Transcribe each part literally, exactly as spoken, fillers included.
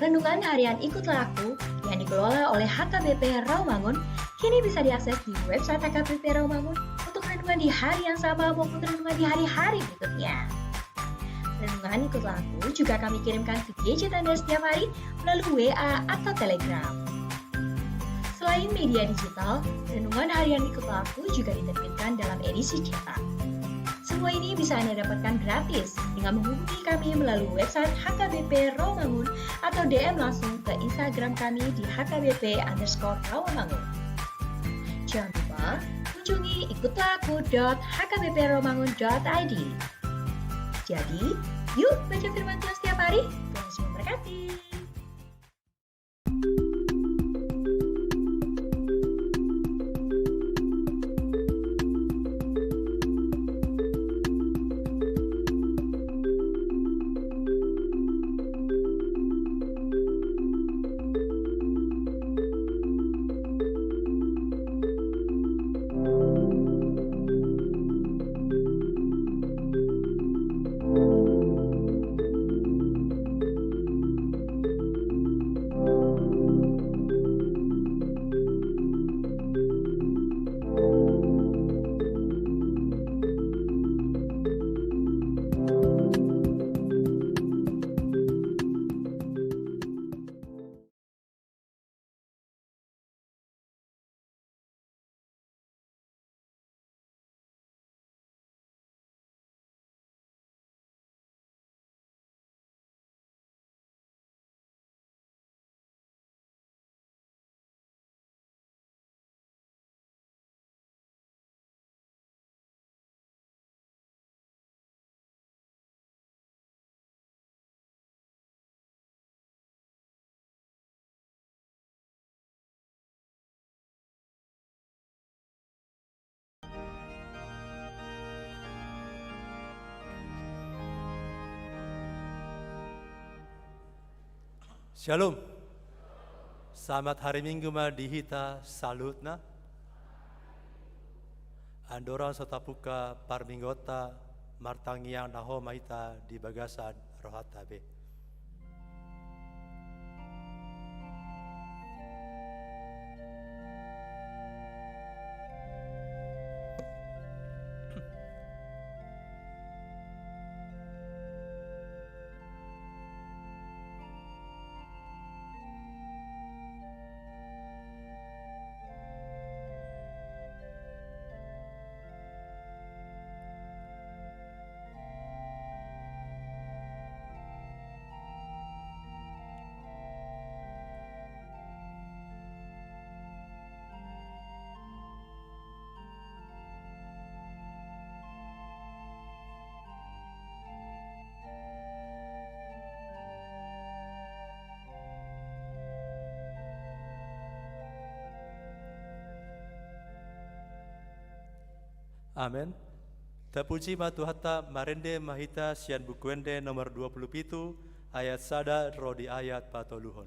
Renungan harian Ikutlah Aku yang dikelola oleh H K B P Rawamangun kini bisa diakses di website H K B P Rawamangun untuk renungan di hari yang sama maupun renungan di hari-hari berikutnya. Renungan Ikutlah Aku juga kami kirimkan ke gadget Anda setiap hari melalui W A atau Telegram. Selain media digital, renungan harian Ikutlah Aku juga diterbitkan dalam edisi cetak. Semua ini bisa Anda dapatkan gratis dengan menghubungi kami melalui website H K B P Rawamangun atau D M langsung ke Instagram kami di H K B P underscore Rawamangun. Jangan lupa kunjungi ikutlah aku dot H K B P rawamangun dot I D. Jadi, yuk baca firman Tuhan setiap hari. Tuhan Yesus memberkati. Syalom. Selamat hari Minggu ma di hita saluhutna. Andorang so tapungka parmingguonta, martangiang na ho ma hita di bagasan rohanta be. Amen. Tapuji ma Tuhanta, marende ma hita sian Buku Ende nomor dua puluh pitu, ayat sada ro di ayat patoluhon.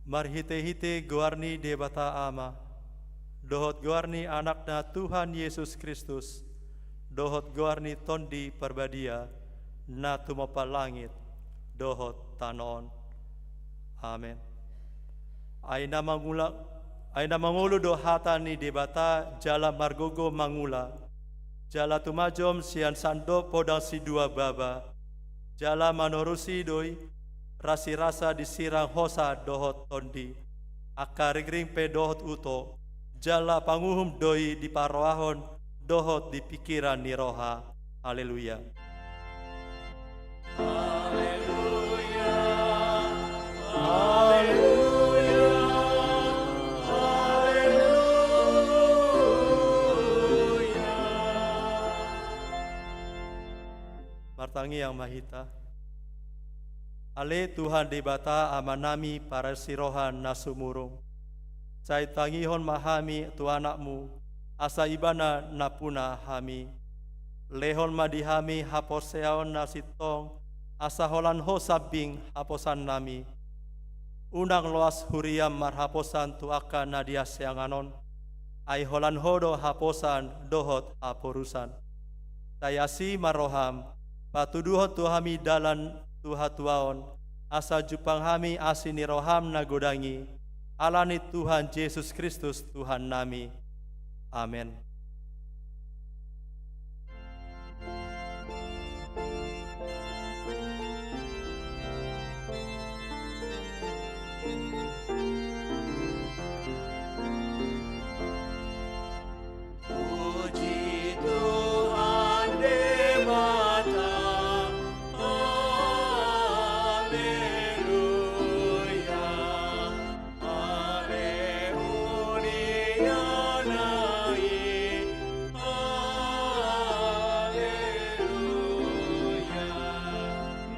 Marhite-hite goar ni Debata Ama, dohot goar ni Anakna Tuhan Jesus Kristus, dohot goar ni Tondi Parbadia, na tumompa langit dohot tano on. Amen. Ai na mangula-, ai na mangolu do hata ni Debata jala margogo mangula, jala tumajom sian sandok podang sidua baba, jala manorusi do i, rasirasa disirang hosa dohot tondi, angka ringring pe dohot uto, jala panguhum do i diparrohahon dohot di pingkiran ni roha. Haleluya. Haleluya. Haleluya. Haleluya. Martangiang ma hita. Ale Tuhan Debata Amanami parasi roha na sumurung, sai tangihon ma hami tu Anakmu, asa Ibana nampuna hami. Lehon ma di hami haporseaon na sintong, asa holan Ho sambing haposannami. Unang loas huriam marhaposan tu angka na di hasiangan on, ai holan Ho do haposan dohot haporusan. Sai asi ma roham, patuduhon tu hami dalan tu hatuaon, asa jumpang hami asi ni roham na godang i, ala ni Tuhan Jesus Kristus Tuhannami. Amen. Puji Tuhan Debata. Haleluya. Ale huriana i. Haleluya.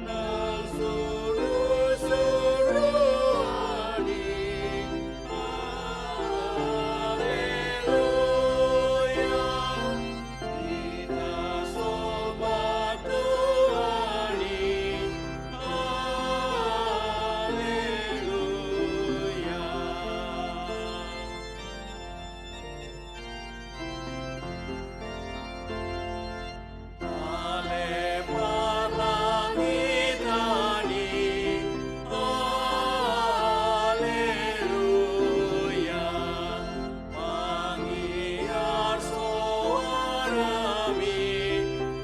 Nang suru-suruan i. Haleluya. Hita somba Tuhan i. Haleluya. Ale parlangitan i. Haleluya. Mangiar soarami.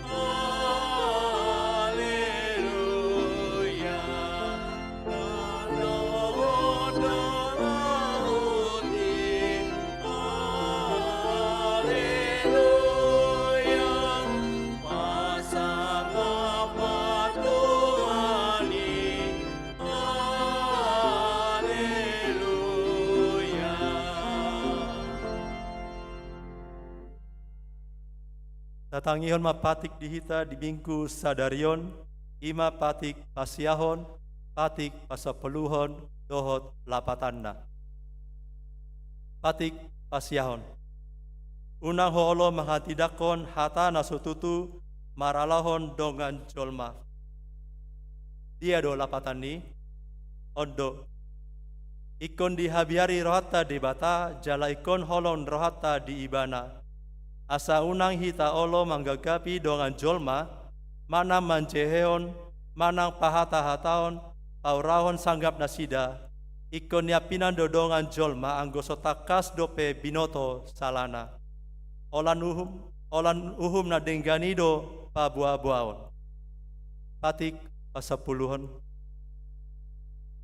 Haleluya. Tano dohot dalan i. Haleluya. Pasangap ma Tuhan i. Haleluya. Tatangihon ma patik di hita di Minggu sadari on, i ma patik pasiahon, patik pasampuluhon, dohot lapatanna. Patik pasiahon. Unang ho olo mangatindangkon hata na so tutu maralahon dongan jolma. Dia do lapatan ni? On do. Ingkon dihabiari rohanta Debata, jala ingkon holong rohanta di Ibana. Asa unang hita olo mangganggapi dongan jolma, manang manjehehon, manang pahatahataon, paurahon sangap nasida, ingkon niampinan do dongan jolma anggo so tangkas dope binoto salana. Holan uhum, holan uhum na denggan i do paboaboaon. Patik pasampuluhon.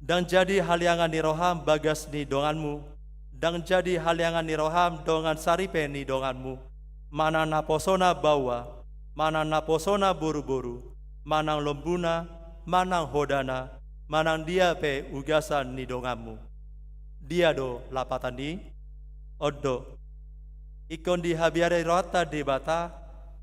Ndang jadi haleangan ni roham bagas ni donganmu, ndang jadi haleangan ni roham dongan saripe ni donganmu, manang naposona baoa, manang naposona boruboru, manang lombuna, manang hodana, manang dia pe ugasan ni donganmu. Dia do lapatan ni? On do. Ingkon dihabiari rohanta Debata,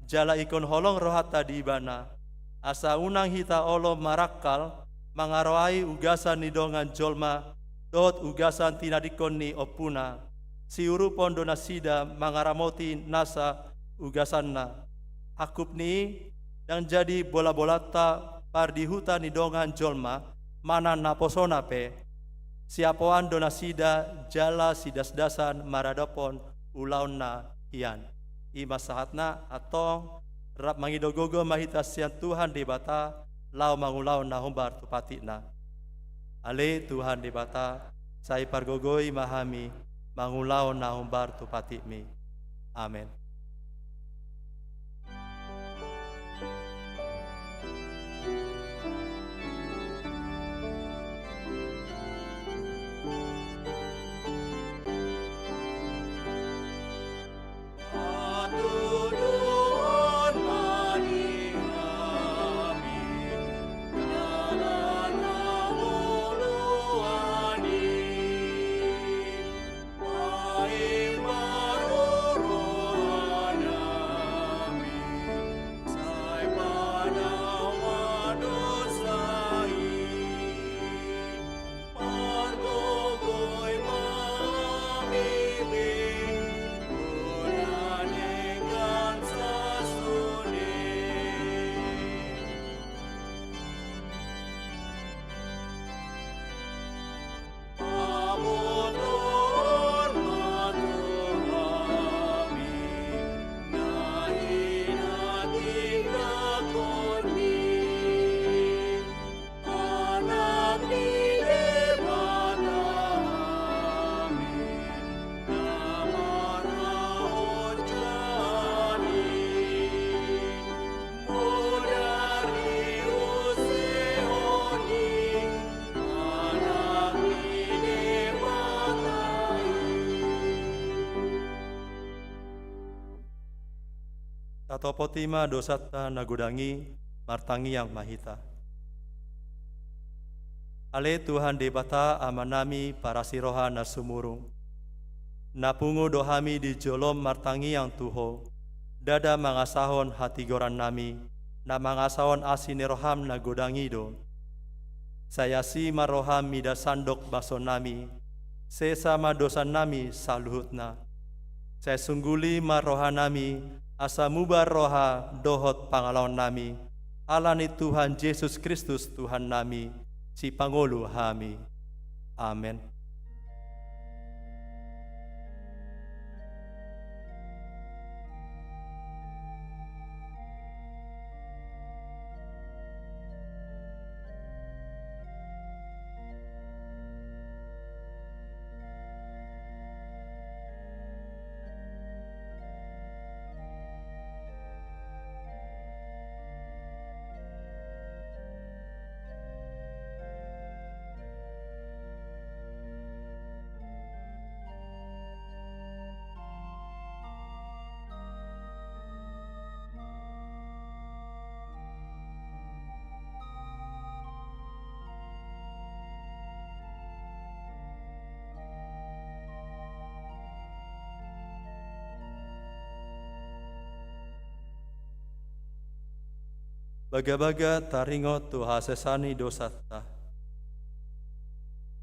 jala ingkon holong rohanta di Ibana, asa unang hita olo marangkal mangarohai ugasan ni dongan jolma dohot ugasan tinadingkon ni ompuna. Siurupon do nasida mangaramoti nasa ugasanna. Angkup ni i, ndang jadi bolabolanta pardihuta ni dongan jolma manang naposona pe. Siapoan do nasida jala sidasdasan maradophon ulaon na hian. I ma sahatna, antong, rap mangido gogo ma hita sian Tuhan Debata, laho mangulahon na hombar tu patikna. Ale Tuhan Debata, sai pargogoi ma hami mangulahon na hombar tu patikmi. Amen. Tatopoti ma dosanta na godang i, martangiang ma hita. Ale Tuhan Debata Amanami parasi roha na sumurung, na pungu do hami di jolom martangiang tu Ho, ndada mangasahon hatigorannami, na mangasahon asi ni roham na godang i do. Sai asi ma roham mida sandok basonami, sesa ma dosannami saluhutna. Sai sungguli ma rohanami, asa muba roha dohot pangalaonnami, ala ni Tuhan Jesus Kristus Tuhannami, Sipangolu hami. Amen. Bagabaga taringot tu hasesaan ni dosanta.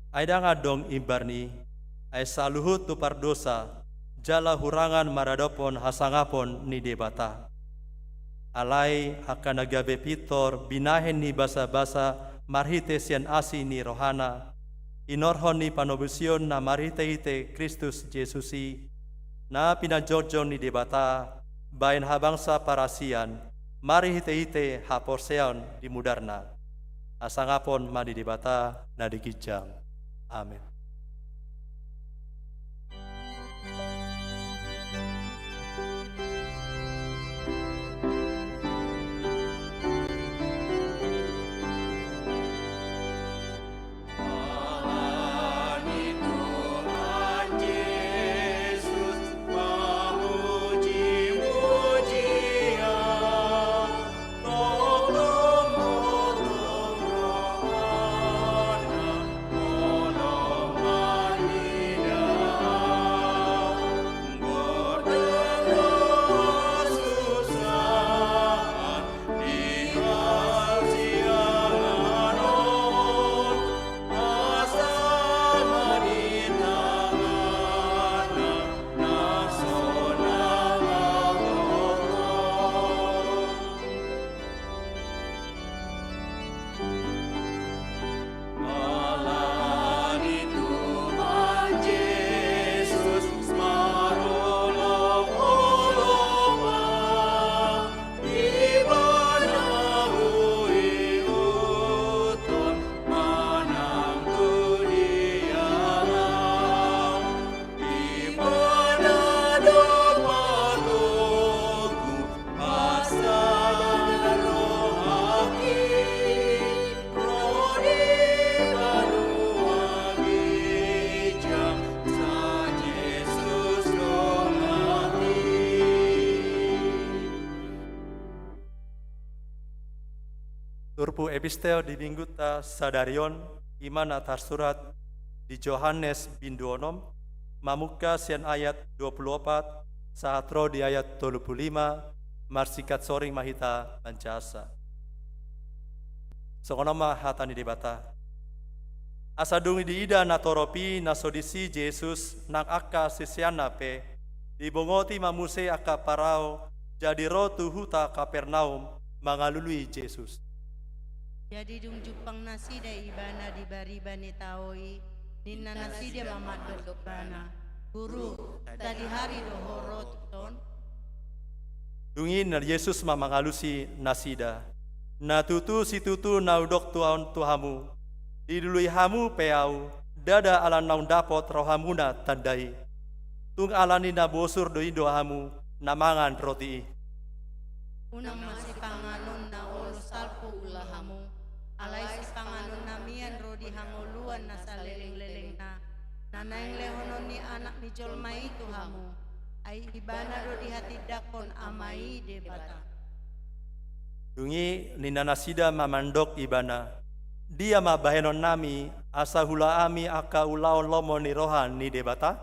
Ai ndang adong imbar ni i, ai saluhut tu pardosa, jala hurangan maradophon hasangapon ni Debata. Alai angka na gabe pintor binahen ni basabasa marhite sian asi ni rohana, inorhon ni panobusion na marhitehite Kristus Jesus i, na pinanjorjor ni Debata, bahen habangsa parasian, marhitehite haporseaon di mudarna. Hasangapon ma di Debata na di ginjang. Amen. Turpuk epistel di minggunta sadari on, i ma na tarsurat di Johannes bindu onom, mamungka sian ayat dua pulu opat sahat ro di ayat tolu pulu lima. Marsingkat soring ma hita manjahasa. Songon on ma hata ni Debata. Asa dung diida natorop i na so disi Jesus nang angka siseanna pe, dibongoti ma muse angka parau, jadi ro tu huta Kapernaum mangalului Jesus. Jadi dung jumpang nasida Ibana di bariba ni tao i, ninna nasida ma mandok Ibana, "Guru, sadihari do Ho ro tuson?" Dung i ninna Jesus ma mangalusi nasida, "Na tutu situtu na hudok tu ahu tu hamu, dilului hamu pe Ahu, ndada ala naung dapot rohamuna tanda i. Tung ala ni na bosur do i do hamu na mangan roti i." Unang ma sipanganon na olo salpu ula hamu, alai sipanganon na mian ro di hangoluan na saleleng-lelengna, na naeng lehonon ni Anak ni jolma i tu hamu, ai Ibana do dihatindangkon Ama i Debata. Dung i ninna nasida ma mandok Ibana, "Dia ma bahenonnami asa huula hami angka ulaon lomo ni roha ni Debata?"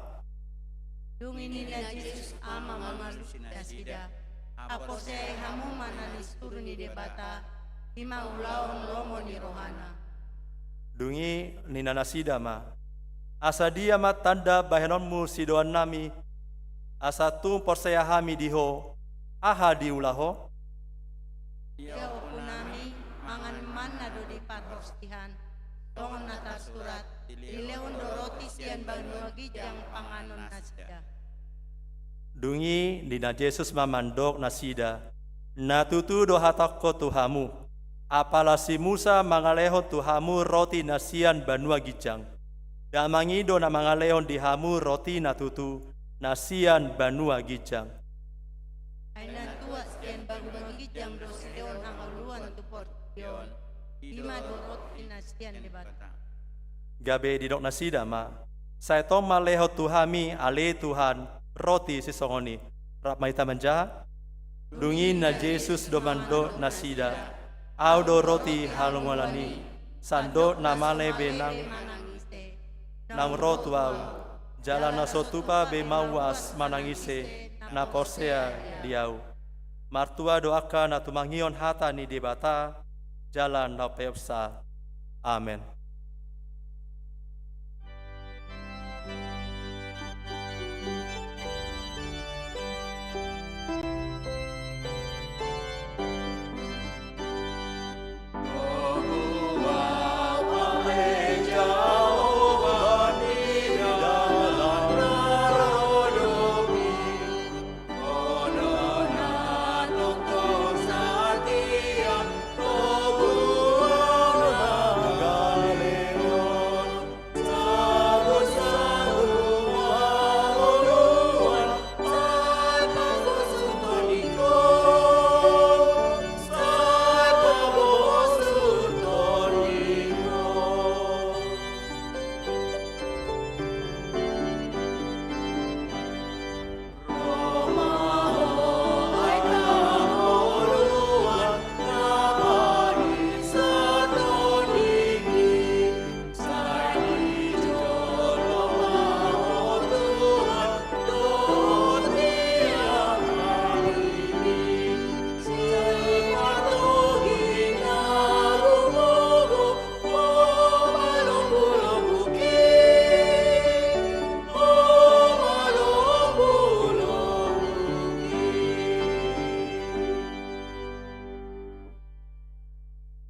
Dung i ninna Jesus ma mangalusi nasida, "Haporseai hamu ma na ninsuru ni Debata, i ma ulaon lomo ni rohana." Dung i ninna nasida ma, "Asa dia ma tanda bahenonmu sidoannami, asa tung porsea hami di Ho? Aha diula Ho?" Ia ompunami, mangan manna do di parhorsihan, songon na tarsurat, dilehon do roti sian banua ginjang panganon nasida. Dung i ninna Jesus ma mandok nasida, "Na tutu do hatangkon tu hamu, apala si Musa mangalehon tu hamu roti na sian banua ginjang, Damang i do na mangalehon di hamu roti na tutu, na sian banua ginjang." Ai na tuat sian banua ginjang do silehon hangoluan tu portibi on, i ma do roti na sian Debata. Gabe didok nasida ma, "Sai tong ma lehon tu hami ale Tuhan, roti sisongon i." Rap ma hita manjaha. Dung i ninna Jesus do mandok nasida, "Ahu do roti hangoluan i, sandok na male be naung ro tu Ahu, jala na so tupa be mauas manang ise na porsea di Ahu." Martua do angka na tumangihon hata ni Debata, jala na umpeopsa. Amen.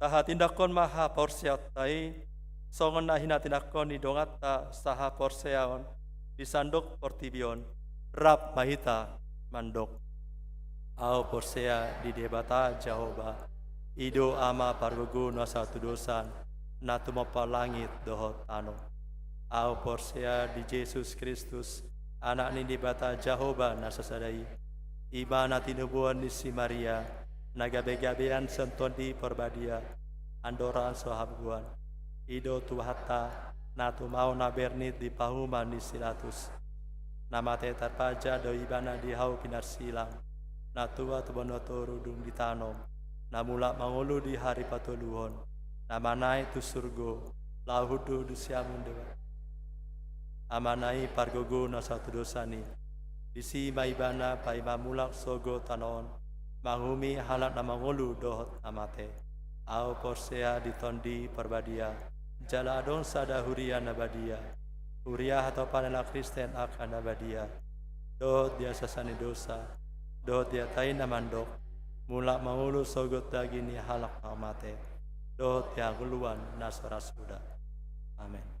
Tahatindangkon ma haporseaonta i, songon na hinatindangkon ni donganta sahaporseaon di sandok portibi on. Rap ma hita mandok. Ahu porsea di Debata Jahowa, i do Ama pargogo na sahatudosan, na tumompa langit dohot tano. Ahu porsea di Jesus Kristus, Anak ni Debata Jahowa na sasada i, i ma na tinubuan ni si Maria, na gabegabean sian Tondi Porbadia, andorang so habuan. I do Tuhanta, na tumao na bernit di pahuman ni si Pilatus. Na mate tarpajak do Ibana di hau pinarsilang, na tua tu banua toru dung ditanom, na mulak mangolu di hari patoluhon, na manaek tu surgo, laho hundul di siamun Debata. Amana i pargogo na saut tu dosa ni, disi ma ibana paima mulak sogot tano on, manguhumi halak na mangolu dohot na mate. Ahu porsea di Tondi Parbadia, jala adong sada huria na badia, huria hatopan ni halak Kristen angka na badia, dohot di hasesaan ni dosa, dohot di hata i na mandok, mulak mangolu sogot daging ni halak na mate, dohot di hangoluan na so ra suda. Amen.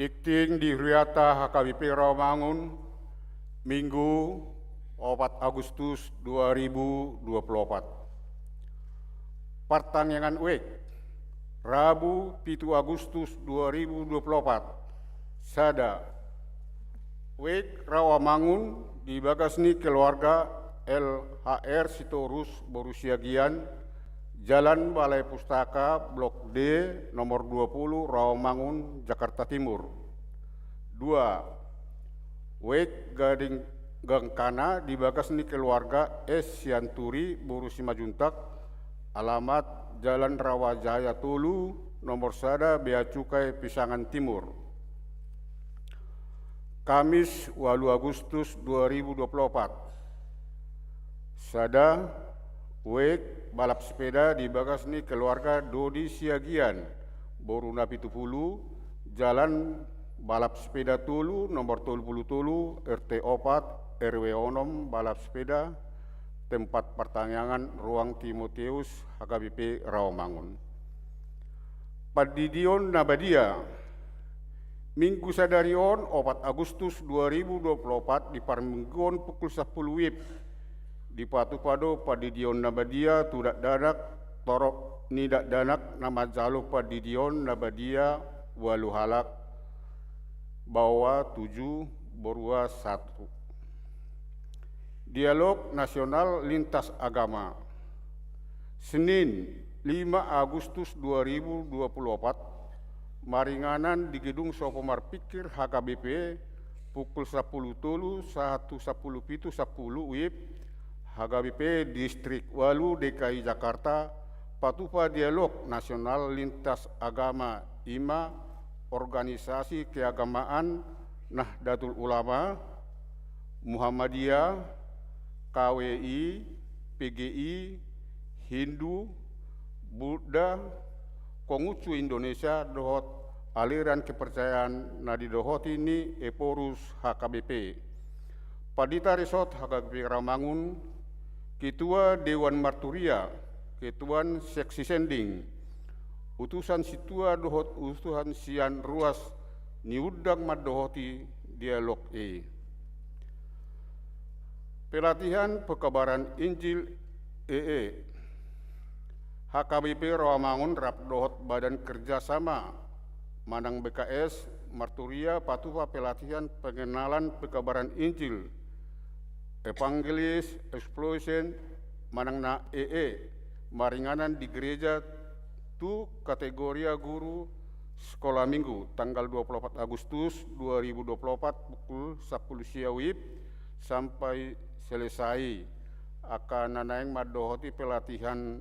Tingting di huriata H K B P Rawamangun, Minggu, opat Agustus dua ribu dua puluh opat. Partangiangan wijk, Rabu, pitu Agustus dua ribu dua puluh opat. Sada, wijk Rawamangun di bagas ni keluarga L H R Sitorus boru Siagian, Jalan Balai Pustaka, Blok D, nomor dua puluh, Rawamangun, Jakarta Timur. Dua, wijk gading gangkana di bagas ni keluarga S Sianturi boru Simanjuntak, alamat Jalan Rawajae tolu, nomor sada, Bea Cukai, Pisangan Timur. Kamis, ualu Agustus dua ribu dua puluh opat. Sada, wijk balap sepeda di bagas ni keluarga Dodi Siagian boru Napitupulu, Jalan Balap Sepeda tolu, nomor tolu pulu tolu, R T opat, R W onom, balap sepeda, tempat partangiangan Ruang Timoteus, H K B P Rawamangun. Pandidion na badia. Minggu sadari on, opat Agustus dua ribu dua puluh opat, di parmingguon pukul sampulu wib, dipatupa do pandidion na badia tu dakdanak, torop ni dakdanak na manjalo pandidion na badia ualu halak, baoa tuju, borua satu. Dialog nasional lintas agama. Senin, lima Agustus dua ribu dua puluh opat, maringanan di Gedung Sopo Marpikir H K B P, pukul sampulu tolu sahat tu sampulu pitu sampulu wib, H K B P Distrik ualu D K I Jakarta, patupa dialog nasional lintas agama, i ma organisasi keagamaan Nahdlatul Ulama, Muhammadiyah, K W I, P G I, Hindu, Buddha, Konghucu Indonesia dohot aliran kepercayaan na didohoti ni Ephorus H K B P. Pandita Resort H K B P Rawamangun, Ketua Dewan Marturia, Ketua Seksi Sending, utusan sintua dohot utusan sian ruas niundang mandohoti dialog i. Pelatihan pekabaran Injil E E. H K B P Rawamangun rap dohot Badan Kerja Sama manang B K S Marturia patupa pelatihan pengenalan pekabaran Injil, Evangelist Explosion manang na E E, maringanan di gereja tu kategoria guru sekolah minggu, tanggal dua puluh opat Agustus dua ribu dua puluh opat, pukul sampulu sia wib sampai selesai. Angka na naeng mandohoti pelatihan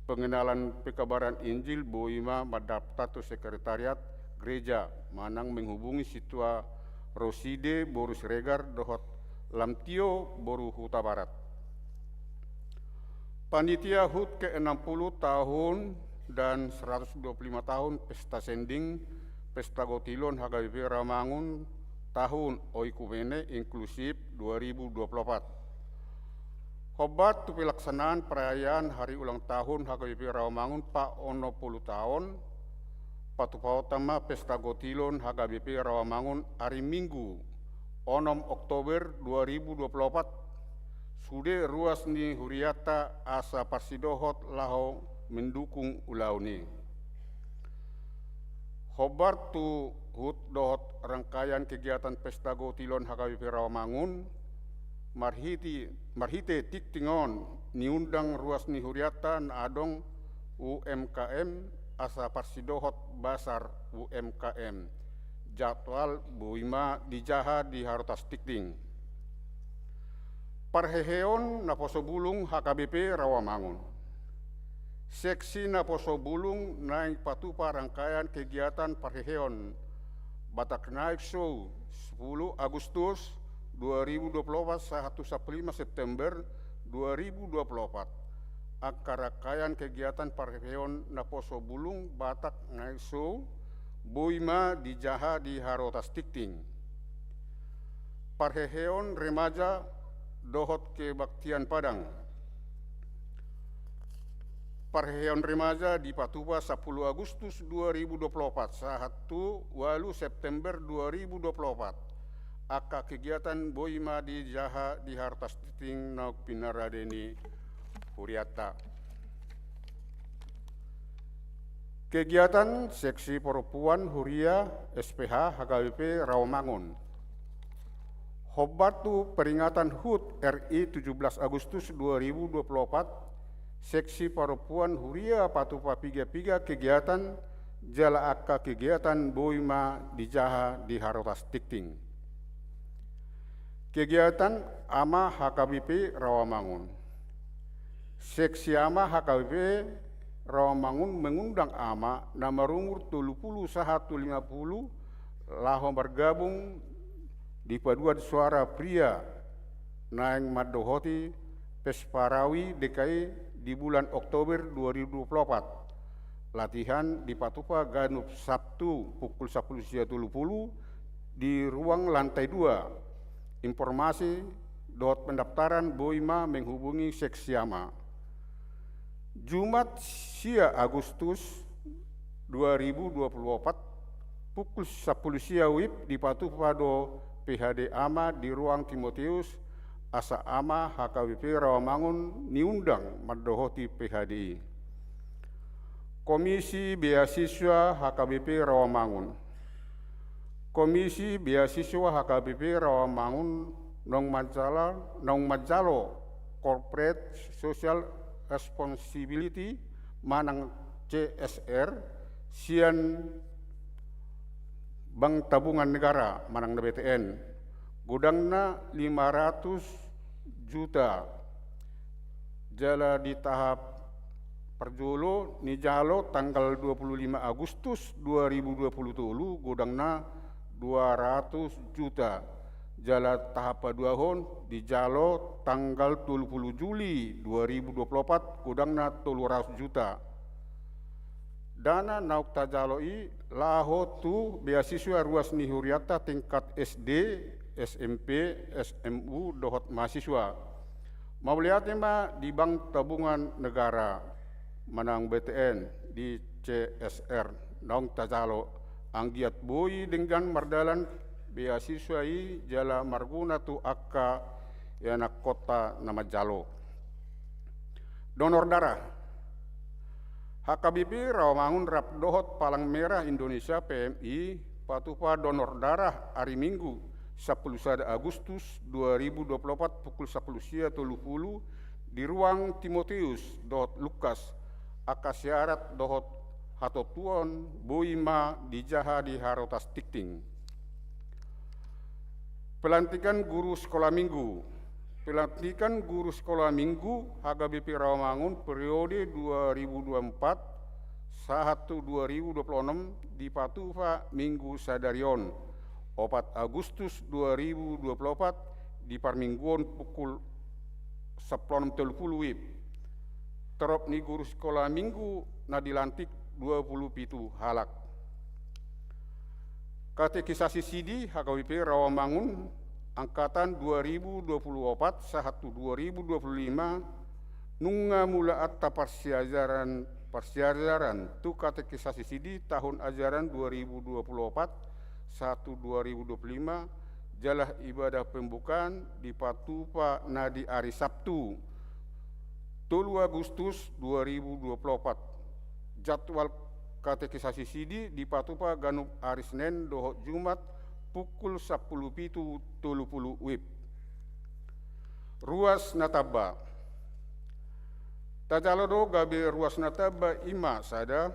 pengenalan pekabaran Injil boi ma mandaptar tu sekretariat gereja manang menghubungi sintua Roside boru Siregar dohot Lamtio boru Hutabarat. Panitia hut ke enam puluh tahun dan seratus dua puluh lima tahun Pesta Sending, Pesta Gotilon H K B P Rawamangun tahun oikumene inklusif dua ribu dua puluh opat. Hombar tu pelaksanaan perayaan hari ulang tahun H K B P Rawamangun pa onom puluh tahun, patupaonta ma Pesta Gotilon H K B P Rawamangun ari Minggu, onom Oktober dua ribu dua puluh opat, sude ruas ni hurianta asa parsidohot laho mendukung ulaon i. Hombar tu hut dohot rangkaian kegiatan Pesta Gotilon H K B P Rawamangun, marhiti-, marhite tingting on niundang ruas ni hurianta na adong U M K M asa parsidohot basar U M K M. Jadwal boi ma dijaha di harotas tingting. Parheheon naposo bulung H K B P Rawamangun. Seksi naposo bulung naeng patupa rangkaian kegiatan parheheon Batak Night Show, sepuluh Agustus dua ribu dua puluh opat sahat tu sampulu lima September dua ribu dua puluh opat. Angka rangkaian kegiatan parheheon naposo bulung Batak Night Show boi ma dijaha di harotas tingting. Parheheon remaja dohot kebaktian Padang. Parheheon remaja dipatupa sampulu Agustus dua ribu dua puluh opat sahat tu ualu September dua ribu dua puluh opat. Angka kegiatan boi ma dijaha di Harotas Tingting naung pinarade ni hurianta. Kegiatan Seksi Perempuan Huria S P H H K B P Rawamangun. Hombar tu peringatan hut R I tujuh belas Agustus dua ribu dua puluh opat, Seksi Perempuan Huria patupa piga-piga kegiatan jala angka kegiatan boi ma dijaha di Harotas Tingting. Kegiatan Ama H K B P Rawamangun. Seksi Ama H K B P Rawamangun mengundang ama na marumur tolu pulu sahat tu lima pulu laho margabung di paduan suara pria naeng mandohoti Pesparawi D K I di bulan Oktober dua ribu dua puluh opat. Latihan dipatupa ganup Sabtu pukul sampulu sia tolu pulu di ruang lantai dua. Informasi dohot pendaftaran boi ma menghubungi Seksi Ama. Jumat sia Agustus dua ribu dua puluh opat pukul sampulu sia wib dipatupa do P H D Ama di ruang Timoteus, asa Ama H K B P Rawamangun niundang mandohoti P H D i. Komisi Beasiswa H K B P Rawamangun. Komisi Beasiswa H K B P Rawamangun naung manjala, naung manjalo Corporate Social Responsibility manang C S R sian Bank Tabungan Negara manang na B T N, godangna lima ratus juta. Jala di tahap parjolo nijalo tanggal dua pulu lima Agustus dua ribu dua pulu tolu, godangna dua ratus juta. Jala tahap paduahon dijalo tanggal tolu pulu Juli dua ribu dua pulu opat, godangna tolu ratus juta. Dana naung tajalo i laho tu beasiswa ruas ni hurianta tingkat S D, S M P, S M U dohot mahasiswa. Mauliate ma di Bank Tabungan Negara manang B T N di C S R naung tajalo, anggiat boi denggan mardalan beasiswa i jala marguna tu angka ianakhonta na manjalo. Donor darah. H K B P Rawamangun rap dohot Palang Merah Indonesia P M I patupa donor darah ari Minggu sampulu sada Agustus dua ribu dua pulu opat pukul sampulu sia tolu pulu di ruang Timoteus dohot Lukas. Angka syarat dohot hatontuon boi ma dijaha di Harotas Tingting. Pelantikan guru sekolah minggu. Pelantikan guru sekolah minggu H K B P Rawamangun periode dua ribu dua puluh empat sahat tu dua ribu dua puluh enam dipatupa Minggu sadari on, opat Agustus dua ribu dua puluh opat, di parmingguon pukul sampulu onom tolu pulu wib. Torop ni guru sekolah minggu na dilantik dua pulu pitu halak. Katekisasi sidi H K B P Rawamangun angkatan dua ribu dua pulu opat sahat tu dua ribu dua pulu lima, nunga mulaanta parsiajaran, parsiajaran tu katekisasi sidi tahun ajaran dua ribu dua pulu opat sahat tu dua ribu dua pulu lima, jala ibadah pembukaan dipatupa na di ari Sabtu, tolu Agustus dua ribu dua pulu opat. Jadwal katekisasi sidi dipatupa ganup ari Senen dohot Jumat pukul sampulu pitu tolu pulu wib. Ruas na tamba. Tajalo do gabe ruas na tamba, i ma sada,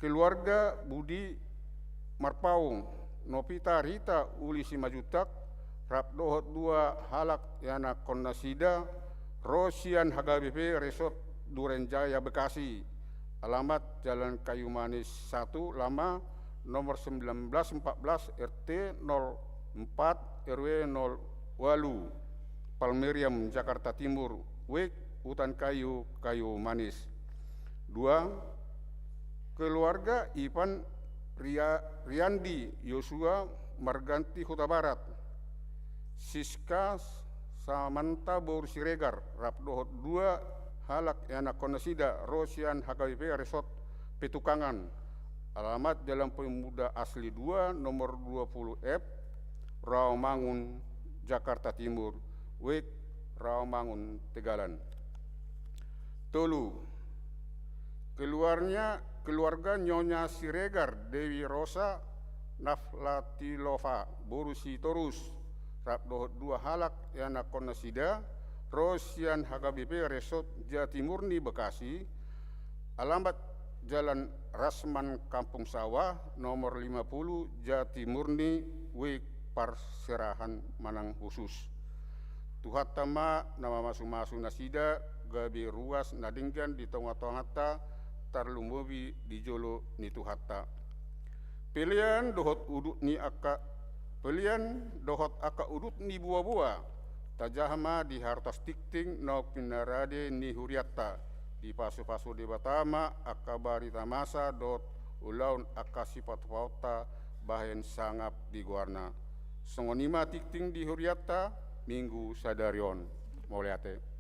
keluarga Budi Marpaung, Novita Rita uli Simanjuntak, rap dohot dua halak ianakhonnasida, ro sian H K B P Resort Duren Jaya Bekasi, alamat Jalan Kayu Manis satu Lama, nomor sembilan belas empat belas, R T nol empat, R W nol walu, Palmeriam, Jakarta Timur, W E K Hutan Kayu, Kayu Manis. Dua, keluarga Ivan Ria-, Riandi Yosua Marganti Hutabarat, Siska Samanta boru Siregar, rap dohot dua halak ianakhonnasida ro sian H K B P Resort Petukangan, alamat Jalan Pemuda Asli dua, nomor dua puluh F, Rawamangun, Jakarta Timur, Wijk Rawamangun, Tegalan. Tolu, keluarnya, keluarga Nyonya Siregar Dewi Rosa Naflatilova, boru Sitorus, rap dohot dua halak ianakhonnasida, ro sian H K B P Resort Jatimurni Bekasi, alamat Jalan Rasman Kampung Sawah, nomor lima puluh, Jatimurni, Wijk Parserahan manang Husus. Tuhanta ma na mamasumasu nasida gabe ruas na denggan di tongatonganta, tarlumobi di jolo ni Tuhanta. Pelean dohot udut ni angka, pelean dohot angka udut ni boaboa, tajaha ma di hartas tingting naung pinarade ni hurianta, dipasupasu Debata ma angka barita masa dohot ulaon angka sipatupaonta bahen sangap di goarna. Songon i ma tingting di hurianta minggu sadari on. Mauliate.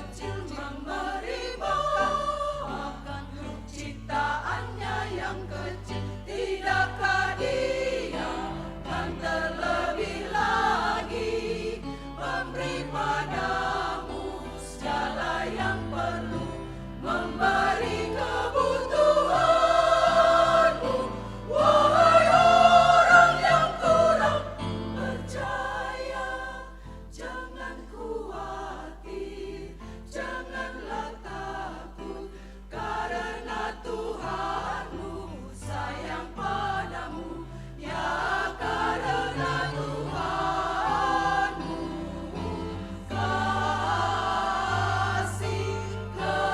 Memberi makan, makan ciptaannya yang kecil, tidakkah Dia akan terlebih lagi memberi padamu segala yang perlu, memberi kebutuhanmu, wahai orang yang kurang percaya. Jangan khawatir, janganlah takut, karena Tuhanmu sayang padamu. Ya, karena Tuhanmu kasih kepadamu.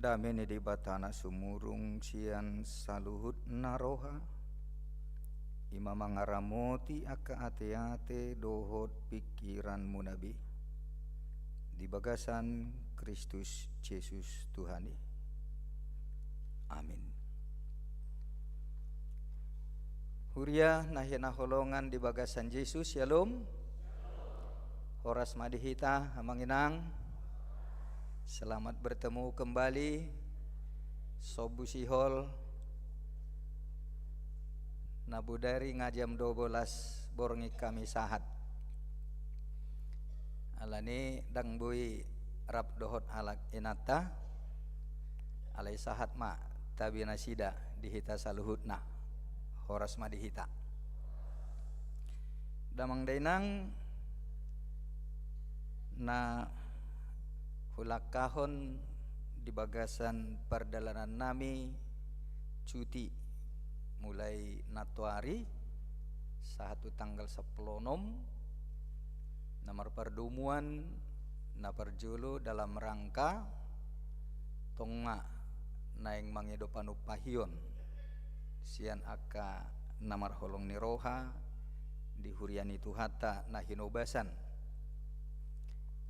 Dame ni Debata na sumurung sian saluhutna roha, i ma mangaramoti angka ateate dohot pingkiranmuna be, di bagasan Kristus Jesus Tuhan i. Amin. Huria na hinaholongan di bagasan Jesus, syalom. Horas ma di hita, amang inang. Selamat bertemu kembali. Sombu sihol. Na bodari nga jam dua belas borngin hami sahat. Alani ndang boi rap dohot halak inanta. Alai sahat ma tabe nasida di hita saluhutna. Horas ma di hita. Damang dainang, na hulangkahon di bagasan pardalanannami cuti mulai nantoari sahat tu tanggal sampulu onom, na marpardomuan na parjolo dalam rangka tong ma naeng mangido panumpahion sian angka na marholong ni roha di huria ni Tuhanta na hinobasan.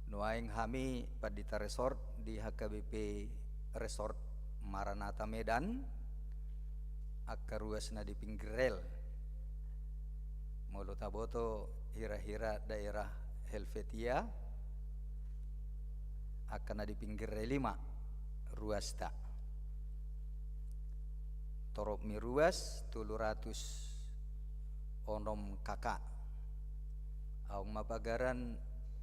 Nuaeng hami Pandita Resort di H K B P Resort Maranatha Medan, angka ruas na di pinggir rel. Molo taboto hira-hira daerah Helvetia, angka na di pinggir rel i ma ruasta. Torop ni ruas tolu ratus onom K K. Adong ma pagaran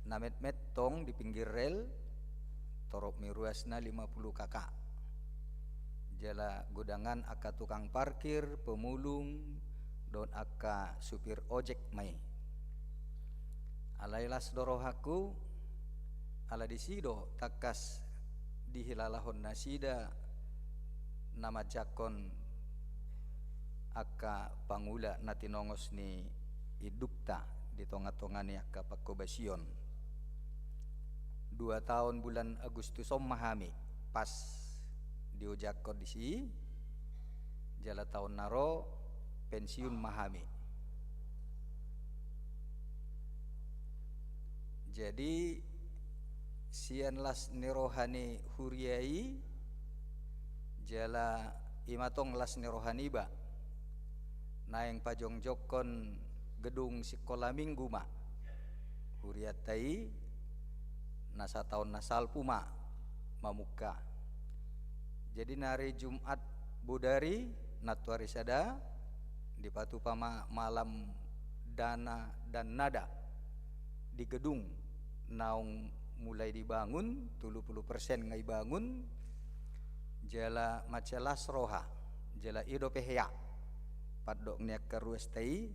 na metmet tong di pinggir rel, torop ni ruasna lima puluh K K. Jala godangan angka tukang parkir, pemulung, dohot angka supir ojek ma i. Alai las do rohangku, ala disi do tangkas dihilalahon nasida na manjangkon angka pangula na tinongos ni indukta di tonga-tonga ni angka panghobasion. Dua taon bulan Agustus on ma hami pas diojangkon disi, jala taon na ro pensiun ma hami. Jadi sian las ni roha ni huria i, jala i ma tong las ni roha niba, naeng pajongjongkon gedung sikola minggu ma hurianta i, na sataon na salpu ma mamungka. Jadi na ari Jumat bodari nantoari sada, dipatupa ma malam dana dan nada di gedung naung mulai dibangun, tolu pulu persen nga ibangun, jala mansai las roha, jala i dope hea pandok ni angka ruasta i,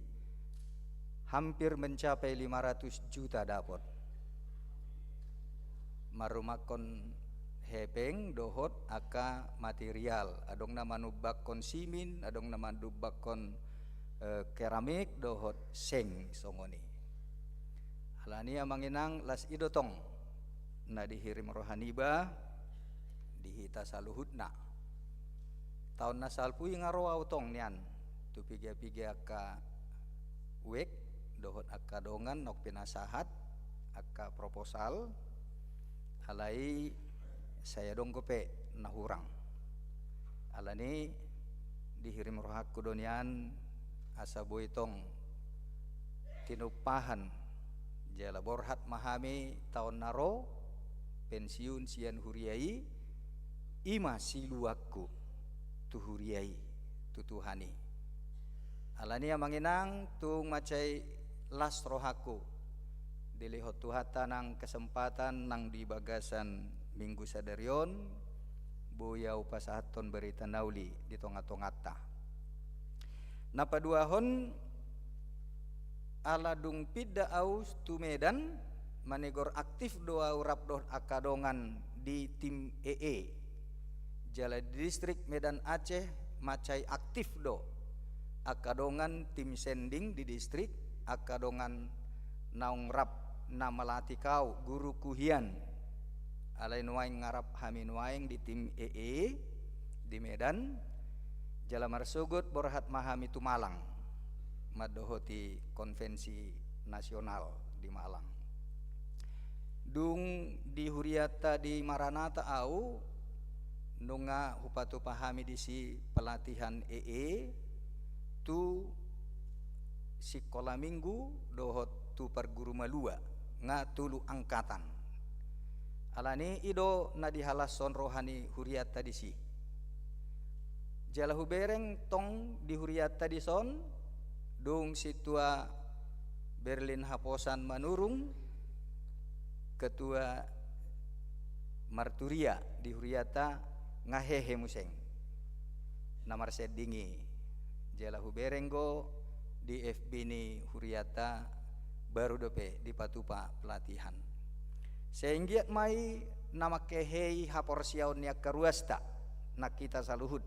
hampir mencapai lima ratus juta dapot. Marrumangkon hepeng dohot angka material, adong na manumbangkon simin, adong na manumbangkon, eh, keramik dohot seng songon i. Alani amang inang, las i do tong na dihirim roha niba di hita saluhutna. Taon na salpu i nga ro au tong nian tu piga-piga angka wek dohot angka dongan naung pinasahat angka proposal, alai sai adong dope na hurang. Alani dihirim rohangku do nian asa boi tong tinumpahan, jala borhat ma hami taon na ro pensiun sian huria i, i ma siluanku tu huria i, tu Tuhan i. Alani amang inang, tung mansai las rohangku dilehon Tuhanta nang kesempatan nang di bagasan minggu sadari on, boi au pasahathon barita na uli di tonga-tonganta. Na paduahon, ala dung pinda au tu Medan, manegor aktif do au rap dohot angka dongan di tim E E. Jala di distrik Medan Aceh mansai aktif do angka dongan tim sending di distrik, angka dongan naung rap na malatih au, gurungku hian. Alai nuaeng ngarap hami nuaeng di tim E E di Medan, jala marsogot borhat ma hami tu Malang, mandohoti konvensi nasional di Malang. Dung di hurianta di Maranatha au, nunga hupatupa hami disi pelatihan E E tu sikola minggu dohot tu parguru malua, nga tolu angkatan. Alani i do na dihalashon roha ni hurianta disi. Jala hubereng tong di hurianta dison, dung sintua Berlin Haposan Manurung, ketua marturia di hurianta, nga hehe muse na marsending i. Jala hubereng do di F B ni hurianta, baru dope dipatupa pelatihan. Sai anggiat ma i na manghehei haporseaon ni angka ruasta nang hita saluhut,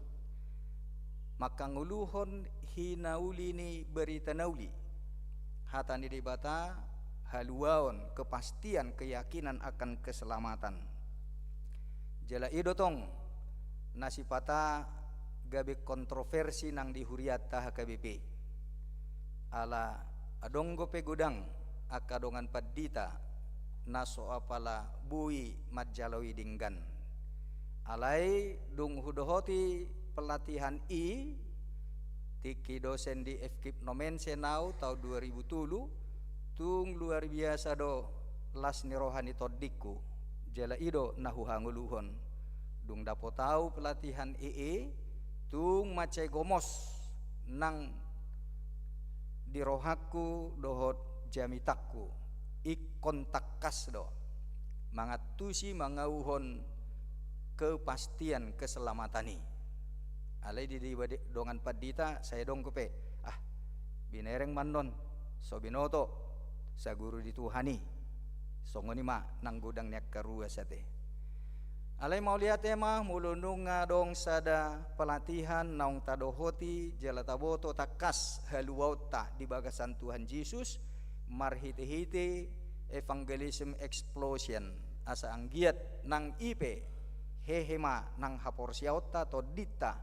manghangoluhon hinauli ni barita na uli, hata ni Debata, haluaon, kepastian, keyakinan akan keselamatan. Jala i do tong na sipata gabe kontroversi nang di hurianta H K B P. Ala adong dope godang angka dongan pandita na so apala boi manjalo i denggan. Alai dung hudohoti pelatihan i, tingki dosen di F K I P Nomense au taon dua ribu tolu, tung luar biasa do las ni roha ni tondingku. Jala i do na huhangoluhon. Dung dapot au pelatihan E E, tung mansai gomos nang di rohangku dohot jamitangku, ingkon tangkas do mangantusi, mangauhon kepastian keselamatan i. Alai didok dongan pandita, sai adong dope, ah, binereng ma annon, so binoto saguru di Tuhan i. Songon i ma nang godang ni angka ruas ate. Alai mauliate ma molo nunga adong sada pelatihan naung tadohoti jala taboto tangkas haluaonta di bagasan Tuhan Jesus marhitehite evangelism explosion, asa anggiat nang i pe hehe ma nang haporseaonta, tondinta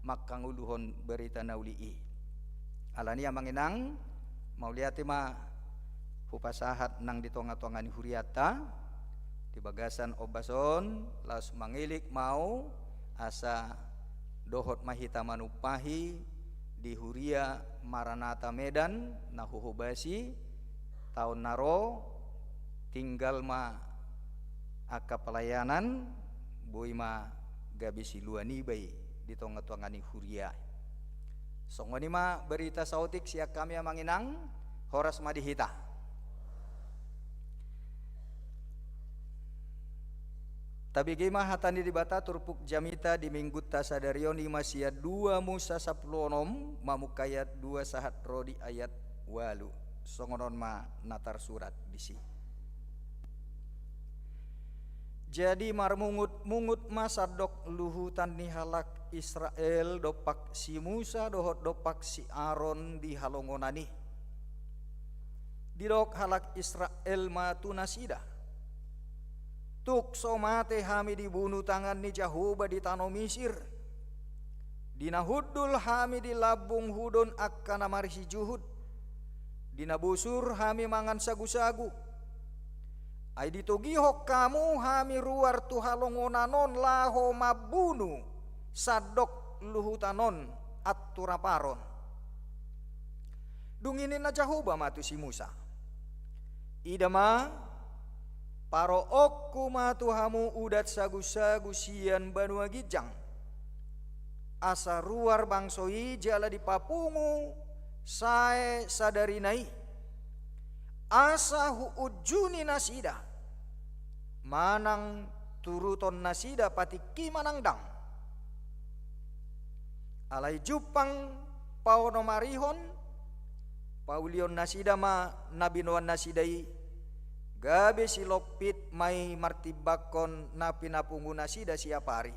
manghangoluhon barita na uli i. Alani i amang inang, mauliate ma hupasahat nang di tongatonga ni hurianta. Di bagasan ombas on, laos mangilik ma au asa dohot ma hita manumpahi di huria Maranatha Medan na huhobasi taon na ro, tinggal ma angka pelayanan, boi ma gabe silua niba i di tongatonga ni huria. Songon i ma barita saotik sian hami amang inang, horas ma di hita. Tabege ma hata ni Debata turpuk jamita di minggunta sadari on, i ma sian dua Musa sampulu onom, mamungka ayat dua sahat ro di ayat ualu. Songon on ma na tarsurat disi. Jadi marmungutmungut ma sandok luhutan ni halak Israel dompak si Musa dohot dompak si Aron di halongonan i. Didok halak Israel ma tu nasida: Tung so mate hami dibunu tangan ni Jahowa di tano Misir, di na hundul hami di lambung hudon angka na marsijuhut, di na bosur hami mangan sagusagu. Ai ditogihon hamu hami ruar tu halongonan on laho mambunu sandok luhutan on anturaparon. Dung i ninna Jahowa ma tu si Musa: Ida ma, paroonku ma tu hamu udan sagusagu sian banua ginjang, asa ruar bangso i jala dipapungu sae sadarina i, asa huunjuni nasida manang turuton nasida patikki manang dang. Alai jumpang paonom arihon, paulion nasida ma na binoan nasida i, gabe silompit ma i martimbangkon na pinapungu nasida siapari.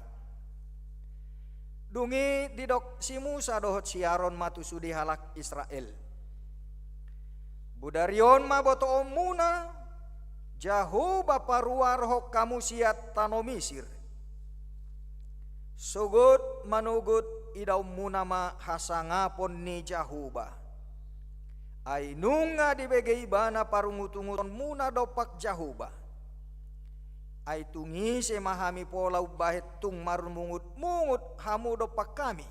Dung i didok si Musa dohot si Aron ma tu sude halak Israel: Bodari on ma botoonmuna, Jahowa paruarhon hamu sian tano Misir. Sogot manogot idaonmuna ma hasangapon ni Jahowa. Ai nunga dibege ibana parungutungutonmuna dompak Jahowa. Ai tung ise ma hami pola umbahen tung marmungut-mungut hamu dompak hami?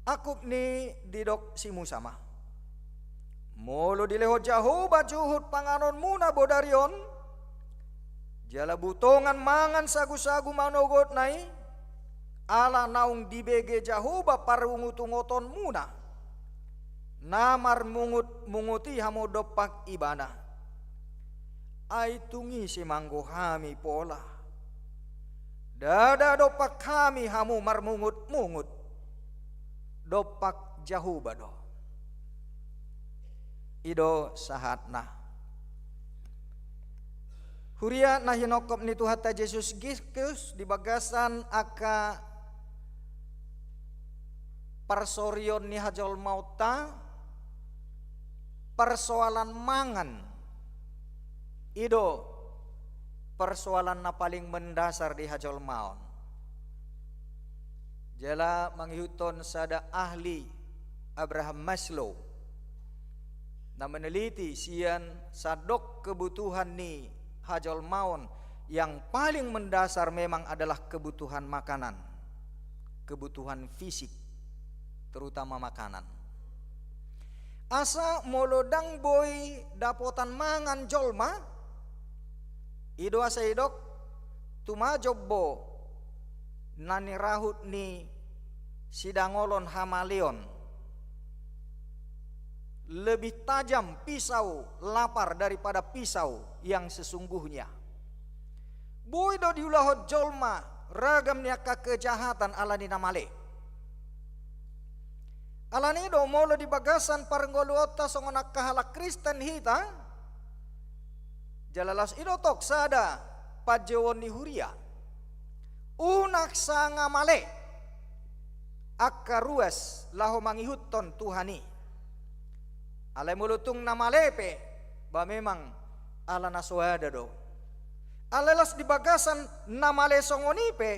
Angkup ni didok si Musa ma: Molo dilehon Jahowa juhut panganonmuna bodari on, jala butongan mangan sagusagu manogotna i, ala naung dibege Jahowa parungutungutonmuna, na marmungut-mungut i hamu dompak ibana. Ai tung ise ma anggo hami pola? Ndada dompak hami hamu marmungut-mungut, dompak Jahowa do. I do sahatna. Huria na hinongkop ni Tuhanta Jesus Kristus, di bagasan angka parsorion ni hajolmaonta, persoalan mangan i do persoalan na paling mendasar di hajolmaon. Jala mangihuthon sada ahli, Abraham Maslow, na meneliti sian sandok kebutuhan ni hajolmaon, yang paling mendasar memang adalah kebutuhan makanan, kebutuhan fisik, terutama makanan. Asa molo ndang boi dapotan mangan jolma, i do asa didok, tumajombo na nirahut ni sidangolon hamaleon. Lebih tajam pisau lapar daripada pisau yang sesungguhnya. Boi do diulahon jolma ragam ni angka kejahatan ala ni na male. Ala ni do molo di bagasan parngoluonta songon angka halak Kristen hita, jala laos i do tong sada panjouon ni huria. Unang sanga male angka ruas laho mangihuthon Tuhan i. Alai molo tung na male pe, ba memang ala na soada do. Alai laos di bagasan na male songon i pe,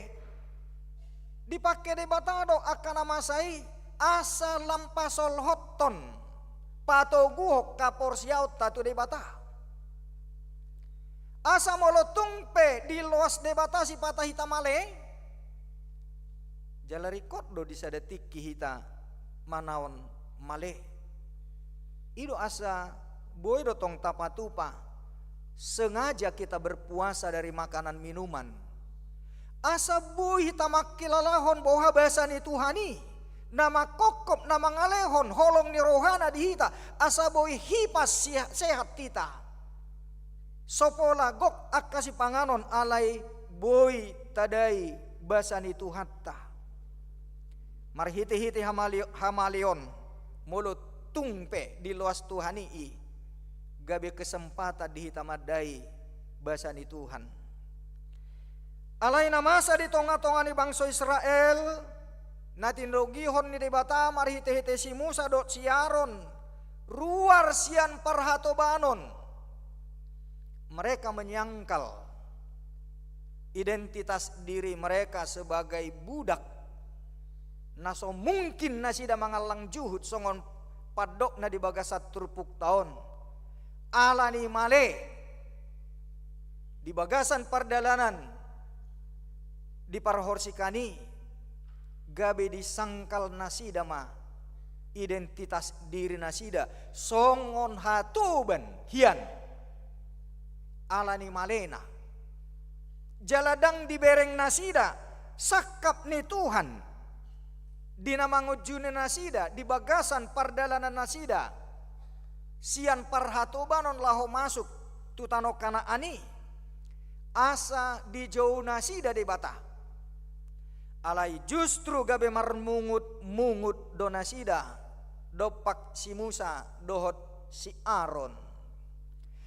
dipangke Debata do angka na masa i asa lam pasolhothon, patoguhon haporseaonta tu Debata. Asa molo tung pe diloas Debata sipata hita male, jala ringkot do di sada tingki hita manaon male. I do asa boi do tong tapatupa, sengaja kita berpuasa dari makanan minuman. Asa boi hita mangkilalahon boha basa ni Tuhan i, na mangkophop, na mangalehon holong ni rohana di hita, asa boi hipas sehat hita. So pola gok angka sipanganon alai boi tadai basa ni Tuhanta. Marhitehite hamale-, hamaleon, molo tung pe diloas Tuhan i, i gabe kesempatan di hita mandai basa ni Tuhan. Alai na masa di tongatonga ni bangso Israel, na tinodongihon ni Debata marhitehite si Musa dohot si Aron, ruar sian parhatobanon, mereka menyangkal identitas diri mereka sebagai budak, na so mungkin nasida mangallang juhut songon pandokna di bagasan turpukta on. Ala ni male di bagasan pardalanan di parhorsikan i, gabe disangkal nasida ma identitas diri nasida songon hatoban hian. Ala ni malena. Jala ndang dibereng nasida sangkap ni Tuhan di na mangunjuni nasida di bagasan pardalanan nasida sian parhatobanon laho masuk tu tano Kanaan i, asa dijou nasida Debata. Alai justru gabe marmungut-mungut do nasida dompak si Musa dohot si Aron.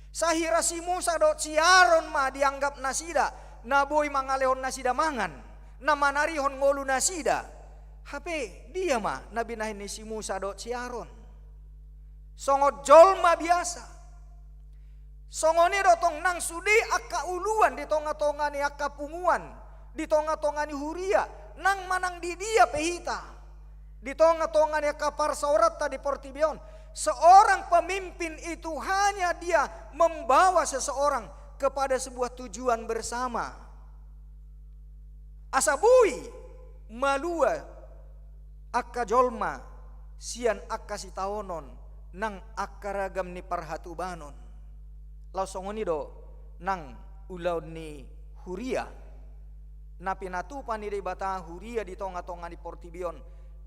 Sahira si Musa dohot si Aron ma dianggap nasida na boi mangalehon nasida mangan, na manarihon ngolu nasida. Hape dia ma na binahen ni si Musa dohot si Aron? Songon jolma biasa. Songon i do tong nang sude angka uluan di tonga-tonga ni angka punguan, di tonga-tonga ni huria, nang manang di dia pe hita, di tonga-tonga ni angka parsaoranta di portibi on. Seorang pemimpin itu hanya dia membawa seseorang kepada sebuah tujuan bersama. Asa boi malua angka jolma sian angka sitaonon nang angka ragam ni parhatobanon. Laos songon i do nang ulaon ni huria na pinatupa ni Debata huria di tonga-tonga ni portibi on,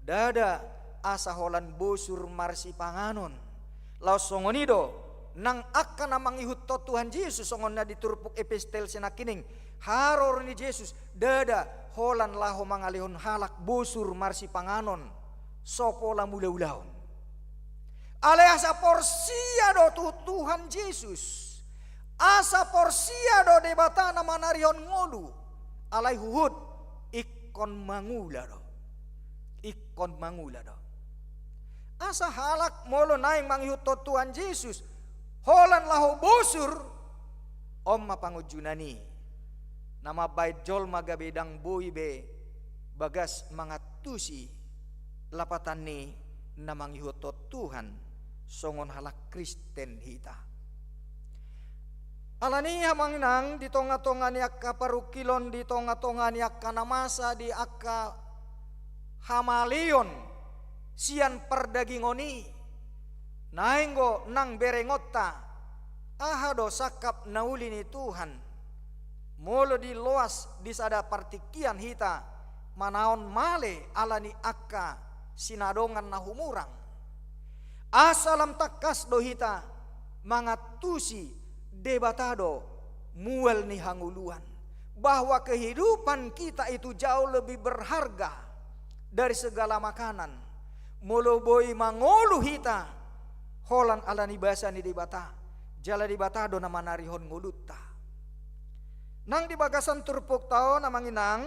ndada asa holan bosur marsipanganon. Laos songon i do nang angka na mangihuthon Tuhan Jesus, songon na di turpuk epistel sinangkining, haroro ni Jesus, ndada holan laho mangalehon halak bosur marsipanganon, so pola mangulaulaon. Alai asa porsea do tu Tuhan Jesus, asa porsea do Debata na manarihon ngolu, alai huhut ingkon mangula do. Ingkon mangula do. Asa halak molo naeng mangihuthon Tuhan Jesus holan laho bosur, on ma pangunjunan i na mambahen jolma gabe ndang boi be bagas mangantusi lapatan ni na mangihuthon Tuhan songon halak Kristen hita. Alani i, amang inang, di tonga-tonga ni angka parungkilon, di tonga-tonga ni angka na masa, di angka hamaleon sian pardagingon i, naeng do nang berengonta aha do sangkap na uli ni Tuhan. Molo diloas di sada partingkian hita manaon male alani angka sinadongan na humurang, asa lam tangkas do hita mangantusi Debata do mual ni hangoluan, bahwa kehidupan kita itu jauh lebih berharga dari segala makanan. Molo boi mangolu hita holan alani basa ni Debata, jala Debata do na manarihon ngolunta. Nang di bagasan turpukta on, amang inang,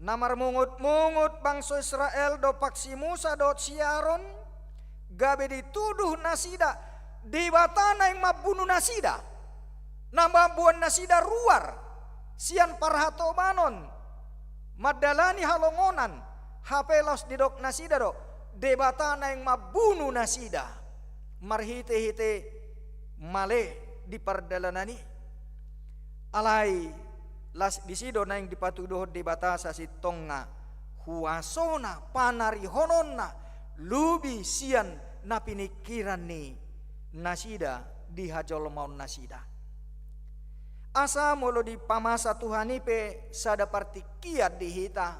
na marmungut-mungut bangso Israel dompak si Musa dohot si Aron, gabe dituduh nasida Debata naeng mambunu nasida, na mamboan nasida ruar sian parhatobanon mandalani halongonan, hape laos didok nasida do Debata naeng mambunu nasida marhite-hite male di pardalanan i. Alai las disi do naeng dipatuduhon Debata sasintongna huasona, panarihononna, lobi sian na piningkiran ni nasida di hajolmaon nasida. Asa molo dipamasa Tuhan i pe sada partingkian di hita,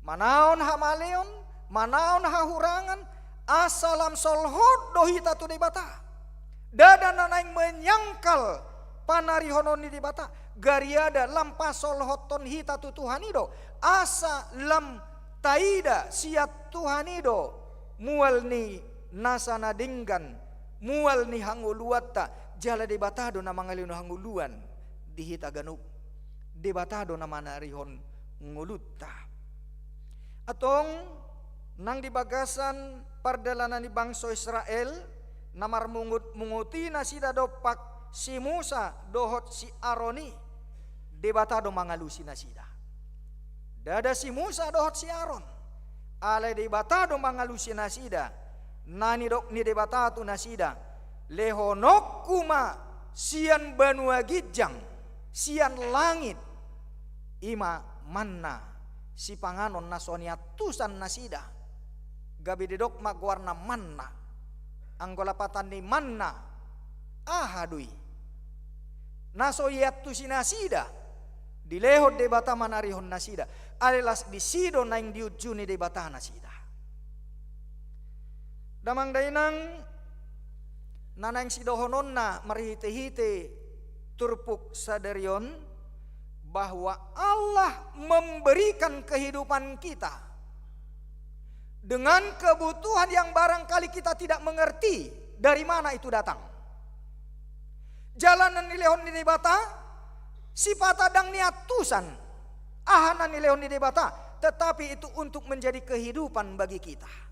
manaon hamaleon, manaon hahurangan, asa lam solhot do hita tu Debata. Ndada na naeng menyangkal panarihonon ni Debata, gariada lam pasolhothon hita tu Tuhan i do, asa lam taida sian Tuhan i do mual ni nasa na denggan, mual ni hangoluanta, jala Debata do na mangalehon hangoluan di hita ganup. Debata do na manarihon ngolunta. Antong, nang di bagasan pardalanan ni bangso Israel, na marmungut-mungut i nasida dompak si Musa dohot si Aron i, Debata do mangalusi nasida. Ndada si Musa dohot si Aron, alai Debata do mangalusi nasida. Na nidok ni Debata tu nasida, lehononku ma sian banua ginjang, sian langit, i ma manna sipanganon na so niantusan nasida. Gabe didok ma goarna manna. Anggo lapatan ni manna, aha do i? Na so iantusi nasida, dilehon Debata manarihon nasida, alai las disi do naeng diunjuni Debata nasida. Damang dainang, na naeng sidohononna marhite-hite turpuk sadari on, bahwa Allah memberikan kehidupan kita dengan kebutuhan yang barangkali kita tidak mengerti dari mana itu datang. Jala na nilehon ni Debata, sipata ndang niantusan aha na nilehon ni Debata, tetapi itu untuk menjadi kehidupan bagi kita.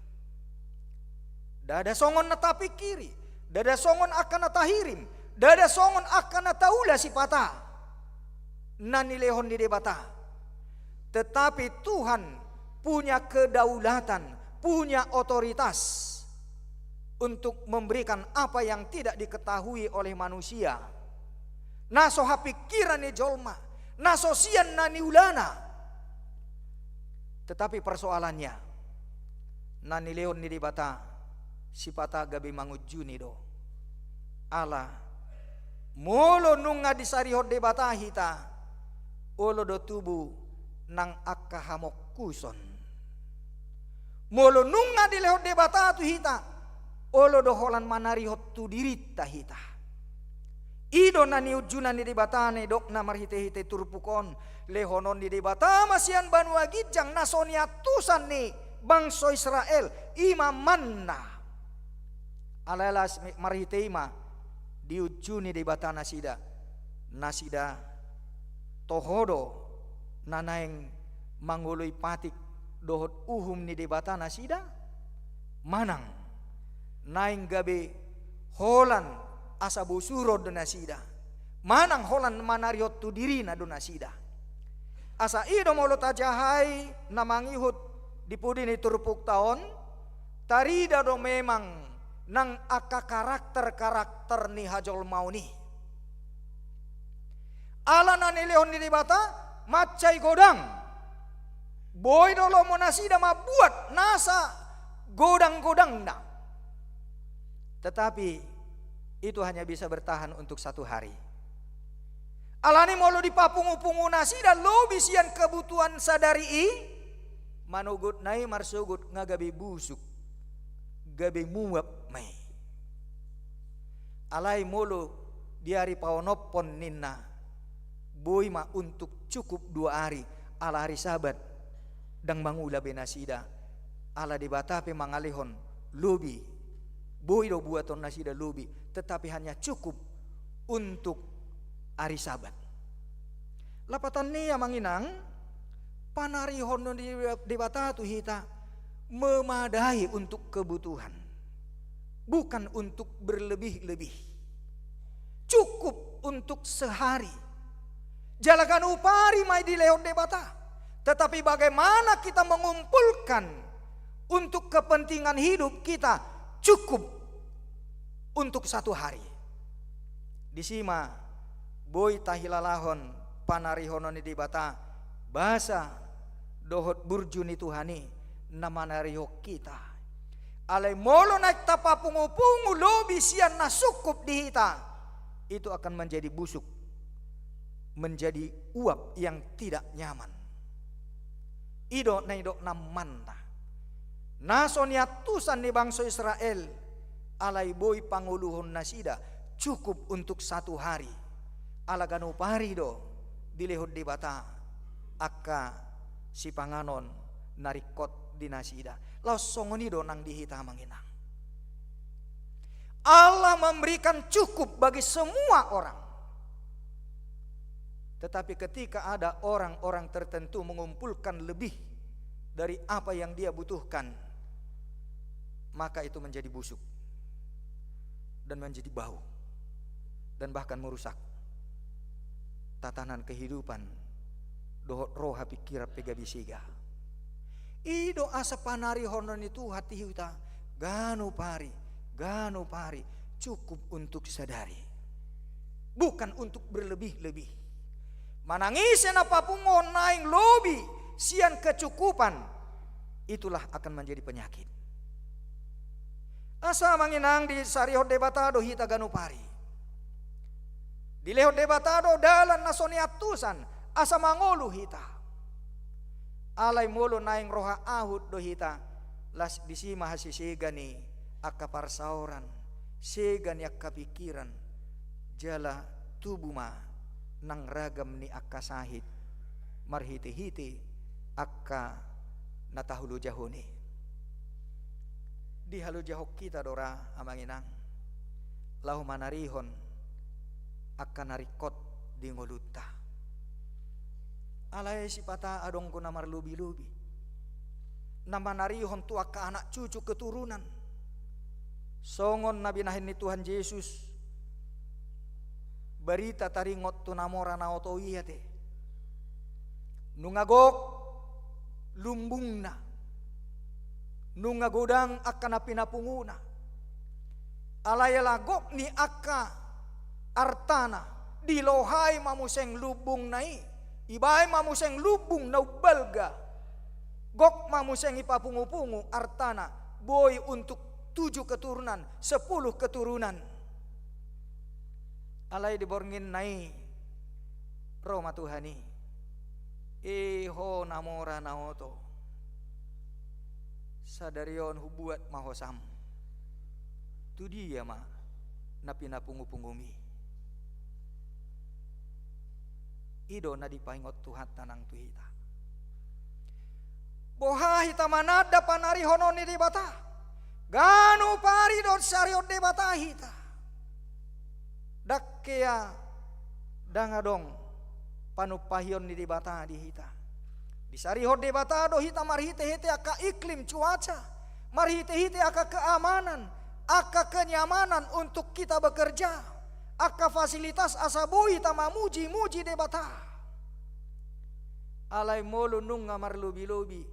Ndada songon na tapingkiri, Ndada songon angka na tahirim, ndada songon angka na taula sipata na nilehon ni Debata. Tetapi Tuhan punya kedaulatan, punya otoritas untuk memberikan apa yang tidak diketahui oleh manusia. Na so hapikiran ni jolma, na so sian na niulana. Tetapi persoalannya, na nilehon ni Debata sipata gabe mangunjuni do. Ala molo nunga disarihon Debata hita, olo do tubu nang angka hamongkuson. Molo nunga dilehon Debata tu hita, olo do holan manarihon tu dirinta hita. I do na niunjuna ni Debata na nidokna marhitehite turpuk on, lehonon ni Debata ma sian banua ginjang na so niantusan ni bangso Israel, i ma manna. Alai las marhite i ma diunjuni Debata nasida. Nasida toho do na naeng mangoloi patik dohot uhum ni Debata nasida? Manang naeng gabe holan asa bosuron do nasida? Manang holan manarihon tu dirina do nasida? Asa i do molo tajahai na mangihut di pudi ni turpukta on, tarida do memang nang angka karakter-karakter ni hajolmaon i. Ala na nilehon ni Debata mansai godang, boi do lomo nasida mambuat nasa godang-godangna. Tetapi itu hanya bisa bertahan untuk satu hari. Alani molo dipapungu-pungu nasida lobi sian kebutuhan sadari i, manogotna i marsogot nga gabe busuk, gabe muap ma i. Alai molo di ari paonomhon ninna, boi ma untuk cukup dua ari, ala ari Sabat ndang mangula be nasida, ala Debata pe mangalehon lobi, boi do buaton nasida lobi, tetapi hanya cukup untuk ari Sabat. Lapatan ni i, amang inang, panarihonon ni Debata tu hita memadai untuk kebutuhan, bukan untuk berlebih-lebih. Cukup untuk sehari. Jala ganup ari ma i dilehon Debata. Tetapi bagaimana kita mengumpulkan untuk kepentingan hidup kita cukup untuk satu hari? Disi ma boi tahilalahon panarihonon ni Debata, basa dohot burju ni Tuhan i na manarihon hita. Alai molo naeng tapapungu-pungu lobi sian na sungkup di hita, itu akan menjadi busuk, menjadi uap yang tidak nyaman. I do na nidokna manna, na so niantusan ni bangso Israel, alai boi pangoluhon nasida cukup untuk satu hari. Ala ganup ari do dilehon Debata angka sipanganon na ringkot di nasida. Laos songon i do nang di hita, amang inang. Allah memberikan cukup bagi semua orang. Tetapi ketika ada orang-orang tertentu mengumpulkan lebih dari apa yang dia butuhkan, maka itu menjadi busuk dan menjadi bau dan bahkan merusak tatanan kehidupan dohot roha, pikiran pe gabe sega. I do asa panarihonon ni Tuhan tu hita ganup ari, ganup ari, cukup untuk sadari. Bukan untuk berlebih-lebih. Manang ise na papunguhon naeng lobi sian kecukupan, itulah akan menjadi penyakit. Asa, amang inang, disarihon Debata do hita ganup ari. Dilehon Debata do dalan na so niantusan asa mangolu hita. Alai molo naeng roha ahut do hita, laos disi ma hasisega ni angka parsaoran, sega ni angka pikiran, jala tubu ma nang ragam ni angka sahit marhite-hite angka na tahalojahon i. Dihalojahon hita do ra, amang inang, laho manarihon angka na ringkot di ngolunta. Alai sipata adong do na marlobi-lobi na manarihon tu angka anak cucu keturunan. Songon na binahen ni Tuhan Jesus, barita taringot tu na mora na oto i ate. Nunga gok lumbungna, nunga godang angka na pinapunguna. Alai ala gok ni angka artana, dilohai ma muse lumbungna i, ibaen ma muse lumbung na umbalga. Gok ma muse ipapungupungu artana, boi untuk tujuh keturunan, sepuluh keturunan. Alai di borngin na i, ro ma Tuhan i. E ho na mora na oto, sadari on hubuat ma hosam. Tu dia ma na pinapungupunguMi? I do na dipaingot Tuhanta nang tu hita. Boha hita mananda panarihonon ni Debata? Ganup ari do disarihon Debata hita. Ndang hea, ndang adong panumpahion ni Debata di hita. Disarihon Debata do hita marhitehite angka iklim cuaca, marhitehite angka keamanan, angka kenyamanan untuk kita bekerja, angka fasilitas asa boi hita mamujimuji Debata. Alai molo nunga marlobilobi,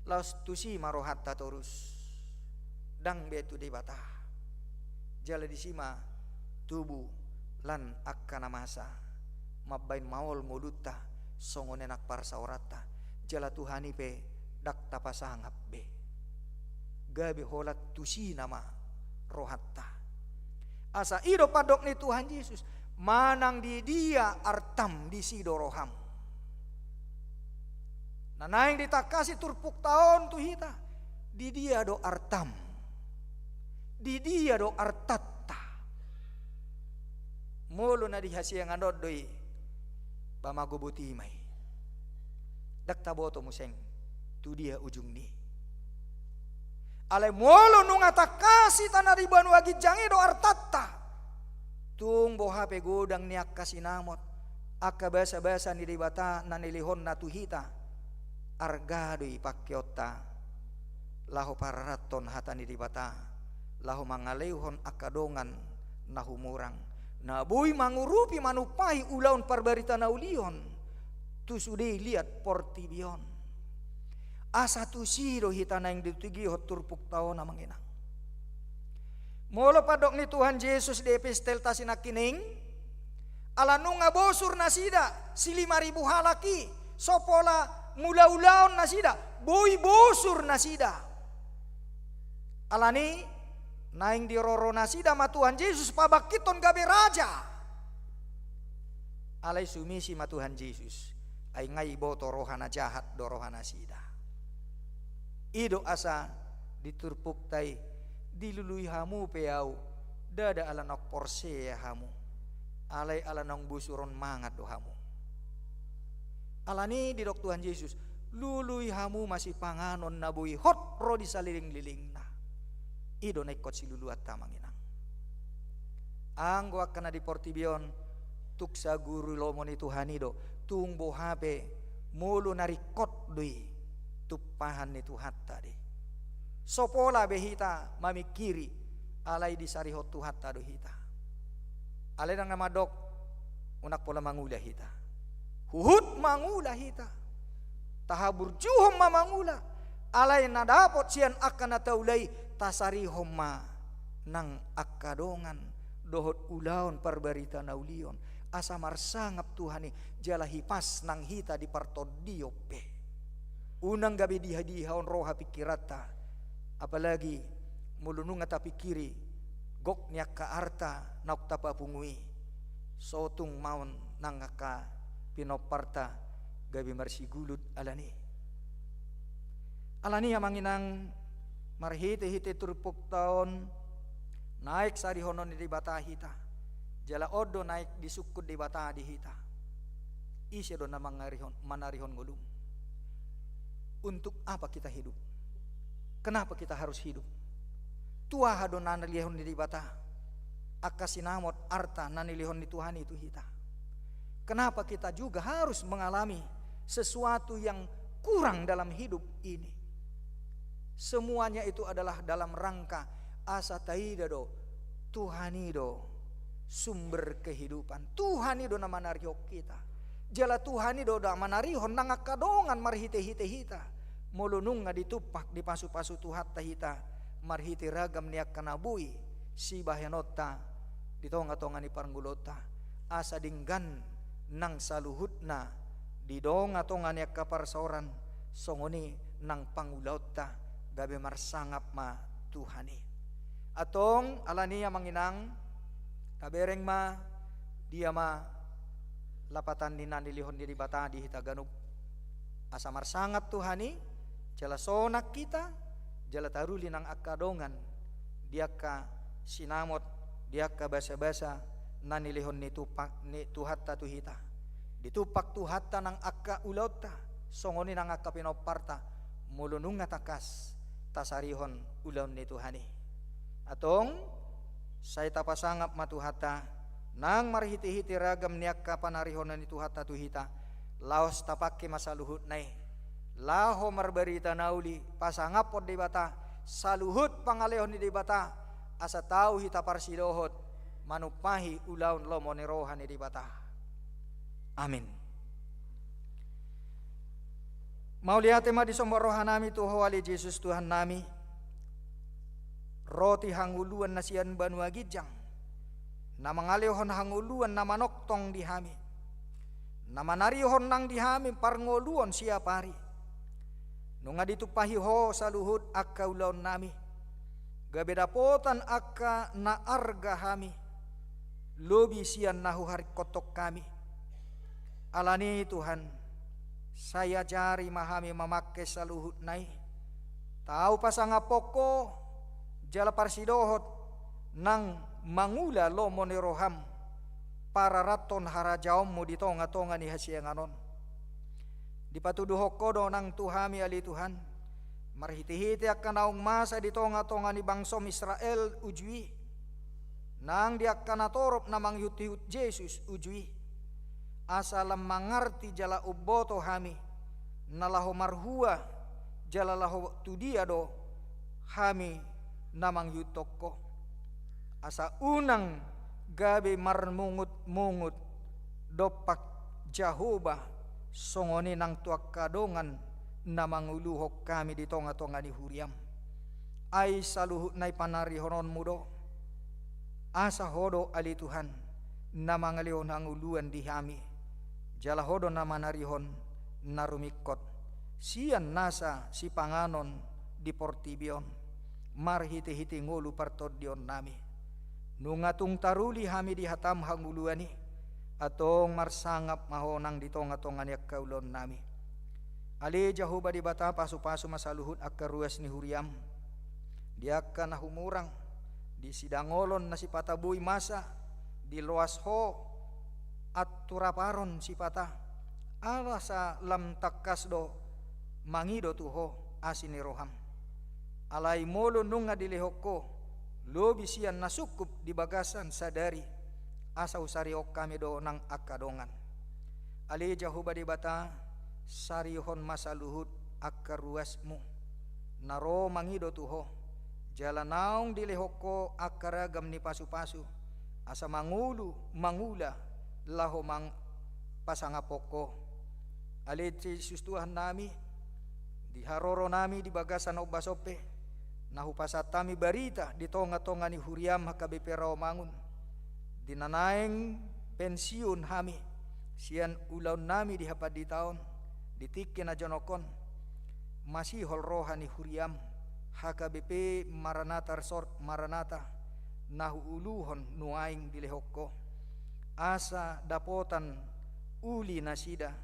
laos tusi ma rohanta torus, ndang be tu Debata. Jala disi ma tubu lan angka na masa, mambaen maol ngolunta songon anak parsaoranta. Jala Tuhan i pe ndang tapasangap be. Gabe holan tusi nama rohanta. Asa i do pandok ni Tuhan Jesus, manang di dia artam, disi do roham. Na naeng ditangkasi turpukta on tu hita, di dia do artam, di dia do artanta. Molo na di hasiangan on do i, ba mago boti ma i. Ndang taboto muse tu dia ujung ni. Alai molo nunga tangkas hita na di banua ginjang i do artanta, tung boha pe godang ni angka sinamot, angka basabasa ni Debata na nilehonna tu hita, arga do i pangkeonta laho pararathon hata ni Debata, laho mangalehon angka dongan na humurang, na boi mangurupi manumpahi ulaon parbarita na uli on tu sude liat portibi on. Asa tusi do hita naeng ditigihon turpukta on, amang inang. Molo pandok ni Tuhan Jesus di epistelta sinangkining, ala nunga bosur nasida, silima ribu halak i, so pola mangula ulaon nasida, boi bosur nasida. Alani naeng diroro nasida ma Tuhan Jesus pabangkithon gabe raja. Alai sumisi ma Tuhan Jesus, ai nga iboto roha na jahat do roha nasida. I do asa di turpukta i, dilului hamu pe ahu, ndada ala naung porsea hamu, alai ala naung bosuron mangan do hamu. Alani didok Tuhan Jesus, lului hamu ma sipanganon na boi hot ro di salelenglelengna. I do na ingkon siluluanta, amang inang. Anggo angka na di portibi on, tung saguru lomo ni Tuhan i do, tung boha pe, molo na ringkot do i, tumpahan ni Tuhanta do i. So pola be hita mamingkiri, alai disarihon Tuhanta do hita. Alai ndang na mandok, unang pola mangula hita. Huhut mangula hita. Tahaburjuhon ma mangula. Alai na dapot sian angka na taula i, tasarihon ma nang angka dongan dohot ulaon parbarita na uli on. Asa marsangap Tuhan i, jala hipas nang hita di partondion pe. Unang gabe diha-diha on roha pingkiranta. Apalagi molo nunga tapingkiri gok ni angka arta naung tapapungu i, so tung maon nang angka pinomparta gabe marsigulut alani. Alani, amang inang, marhite-hite turpukta on, naeng sarihonon ni Debata hita. Jala on do naeng disungkun Debata di hita. Ise do na mangarihon, manarihon ngolum? Untuk apa kita hidup? Kenapa kita harus hidup? Tu aha do na nilehon ni Debata angka sinamot arta na nilehon ni Tuhan i tu hita? Kenapa kita juga harus mengalami sesuatu yang kurang dalam hidup ini? Semuanya itu adalah dalam rangka Asa taida do, Tuhan i do sumber kehidupan. Tuhan i do na manarihon hita. Jala Tuhan i do na manarihon nang angka dongan marhite-hite hita. Molo nunga ditumpak, dipasupasu Tuhanta hita marhite ragam ni angka na boi sibahenonta di tonga-tonga ni parngoluonta. Asa denggan nang saluhutna di tonga-tonga ni angka parsaoran, songon i nang pangulaonta, gabe marsangap ma Tuhan i. Antong, alani i amang inang, tabereng ma dia ma lapatan ni na nilehon ni Debata di hita ganup. Asa marsangap Tuhan i, jala sonang hita, jala taruli nang angka dongan, di angka sinamot, di angka basa-basa na nilehon ni tumpak ni Tuhanta tu hita. Ditumpak Tuhanta nang angka ulaonta, songon i nang angka pinomparta, molo nunga tangkas tasarihon ulaon ni Tuhan i. Antong, sai tapasangap ma Tuhanta, nang marhite-hite ragam ni angka panarihonon ni Tuhanta tu hita, laos tapangke ma saluhutna i, laho marbarita na uli, pasangaphon Debata, saluhut pangalehon ni Debata, asa tau hita parsidohot manumpahi ulaon lomo ni roha ni Debata. Amin. Mauliate ma disomba rohanami tu Ho ale Jesus Tuhannami, roti hangoluan na sian banua ginjang, na mangalehon hangoluan na manongtong di hami, na manarihon nang di hami parngoluon siap ari. Nunga ditumpahi Ho saluhut angka ulaonnami, gabe dapotan angka na arga hami, lobi sian na huharingkothon hami. Alani i Tuhan, sai ajari ma hami mamangke saluhutna i. Tau pasangaphon Ho, jala parsidohot nang mangula lomo ni roham, pararathon harajaonmu di tonga-tonga ni hasiangan on. Dipatuduhon Ho do nang tu hami ale Tuhan, marhite-hite angka naung masa di tonga-tonga ni bangsom Israel uju i, nang di angka natorop na mangihut-ihut Jesus uju i, asa lam mangarti jala umboto hami, na laho marhua jala laho tu dia do hami na mangihuthon Ho. Asa unang gabe marmungut-mungut dompak Jahowa, songon i nang tu angka dongan na manguluhon hami di tonga-tonga ni huriam. Ai saluhutna i panarihononmu do. Asa Ho do ale Tuhan, na mangalehon hangoluan di hami. Jala Ho do na manarihon na rumingkot sian nasa sipanganon di portibi on, marhite-hite ngolu partondionnami. Nunga tung taruli hami di hatam hangoluan i, antong marsangap ma Ho nang di tonga-tonga ni angka ulaonnami. Ale Jahowa Debata, pasu-pasu ma saluhut angka ruas ni huriam, di angka na humurang, di sidangolon na sipata boi masa, diloas Ho anturaparon sipata, asa lam tangkas do mangido tu Ho asi ni roham. Alai molo nunga dilehon Ho lobi sian na sungkup di bagasan sadari, asa husarihon hami do nang angka dongan. Ale Jahowa Debata, sarihon ma saluhut angka ruasmu na ro mangido tu Ho, jala naung dilehon Ho angka ragam ni pasu-pasu, asa mangolu, mangula, laho mang-, pasangaphon Ho. Ale Jesus Tuhannami, di haroronami di bagasan ombas on pe, na hupasahat hami barita di tonga-tonga ni huriam H K B P Rawamangun, di na naeng pensiun hami sian ulaonnami di hapanditaon, di tingki na jonok on, masihol roha ni huriam H K B P Maranatha Resort Maranatha, na huuluhon nuaeng dilehon Ho, asa dapotan uli nasida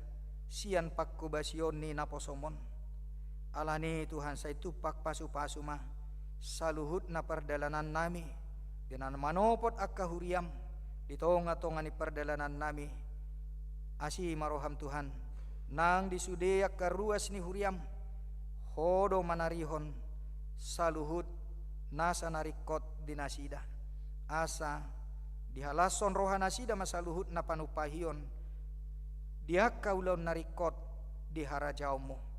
sian pangkobasion ni naposom on. Alani i Tuhan, sai tumpak pasu-pasu ma saluhutna pardalanannami, di na manopot angka huriam di tonga-tonga ni pardalanannami. Asi ma roham Tuhan, nang di sude angka ruas ni huriam, Ho do manarihon saluhut nasa na ringkot di nasida. Asa dihalashon roha nasida ma saluhutna panumpahion di angka ulaon na ringkot di harajaonmu.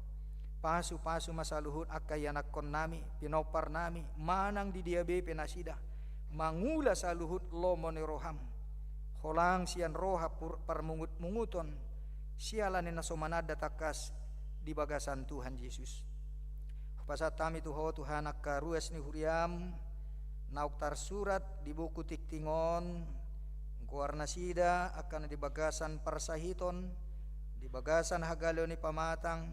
Pasupasu ma saluhut angka ianakkonnami, pinomparnami, manang di dia be pe nasida, mangula saluhut lomo ni roham. Holang sian roha pur-, parmungutmunguton, siala ni na so mananda tangkas di bagasan Tuhan Jesus. Hupasahat hami tu Ho Tuhan angka ruas ni huriam, naung tarsurat di buku tingting on, goar nasida angka na di bagasan parsahiton, di bagasan hagaleon ni pamatang,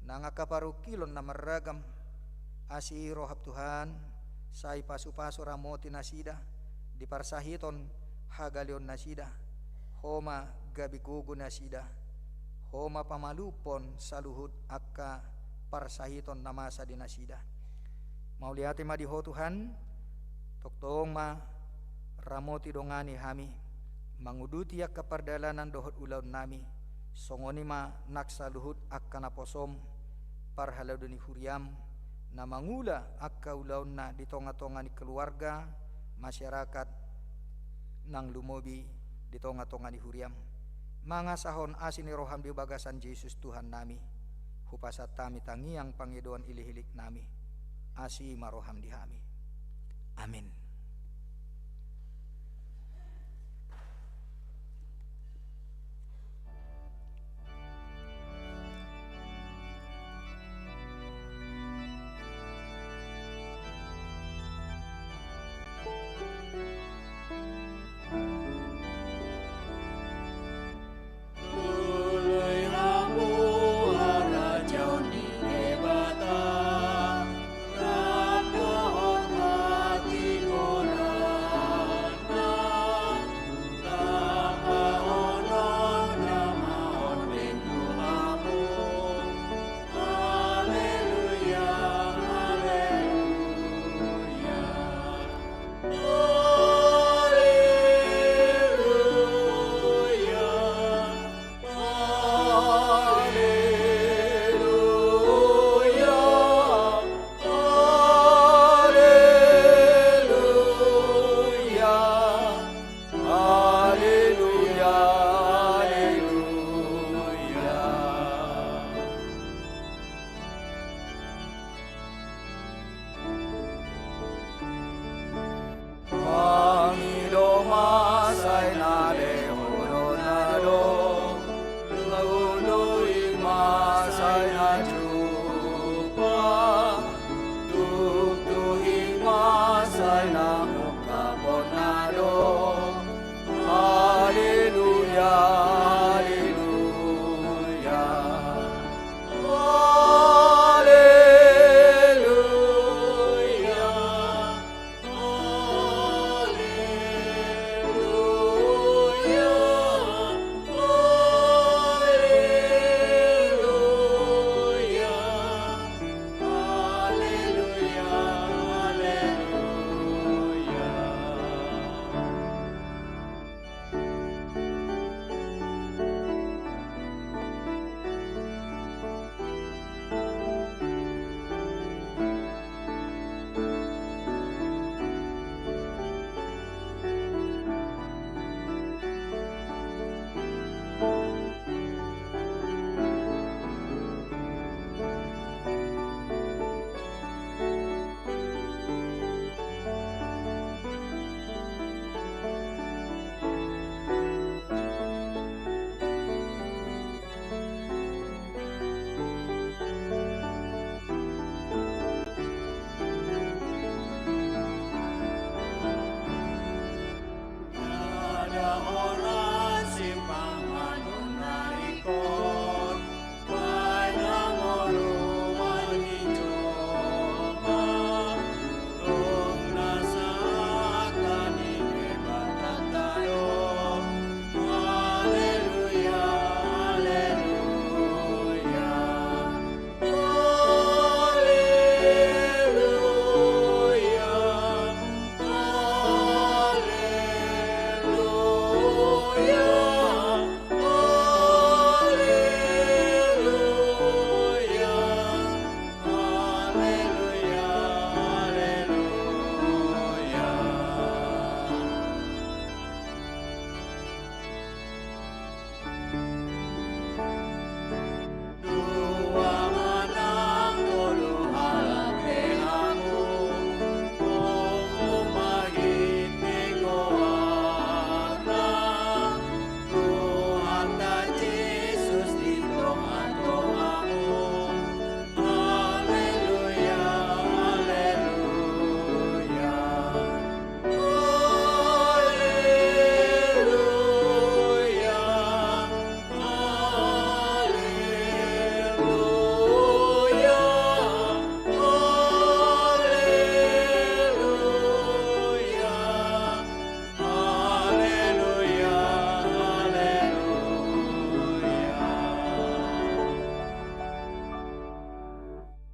nang angka parungkilon na marragam. Asi roham Tuhan, sai pasupasu ramoti nasida, di parsahiton hagaleon nasida, Ho ma gabe gogo nasida, Ho ma pamalumhon saluhut angka parsahiton na masa di nasida. Mauliate ma di Ho Tuhan, tongtong ma ramoti dongani hami, manguduti angka pardalanan dohot ulaonnami, songon i ma nang saluhut angka naposom, parhalado ni huriam, na mangula angka ulaonna di tongatonga ni keluarga, masyarakat, nang lumobi di tongatonga ni huriam. Mangasahon asi ni roham di bagasan Jesus Tuhannami, hupasahat hami tangiang pangidoan i di hilirnami. Asi ma roham di hami. Amin.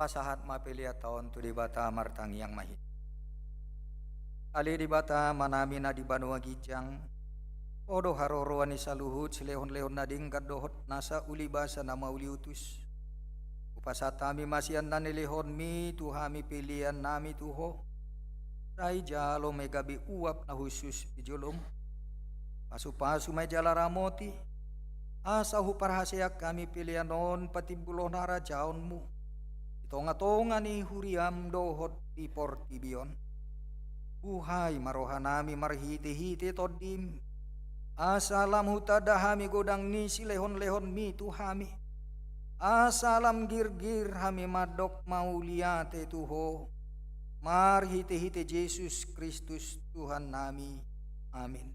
Pasahat ma peleanta on tu Debata, martangiang ma hita. Ale Debata Amanami na di banua ginjang, Ho do haroroan ni saluhut silehonlehon na denggan dohot nasa ulibasa na mauliutus. Hupasahat hami ma sian na nilehonMi tu hami peleannami tu Ho. Sai jalo ma i gabe uap na hushus di joloM. Pasupasu ma i jala ramoti, asa huparhaseang hami pelean on patimbulhon harajaonMu di tongatonga ni huriaM dohot di portibi on. Buhai ma rohanami marhitehite TondiM, asa lam hutanda hami godang ni silehonlehonMi tu hami, asa lam girgir hami mandok mauliate tu Ho, marhitehite Jesus Kristus Tuhannami. Amin.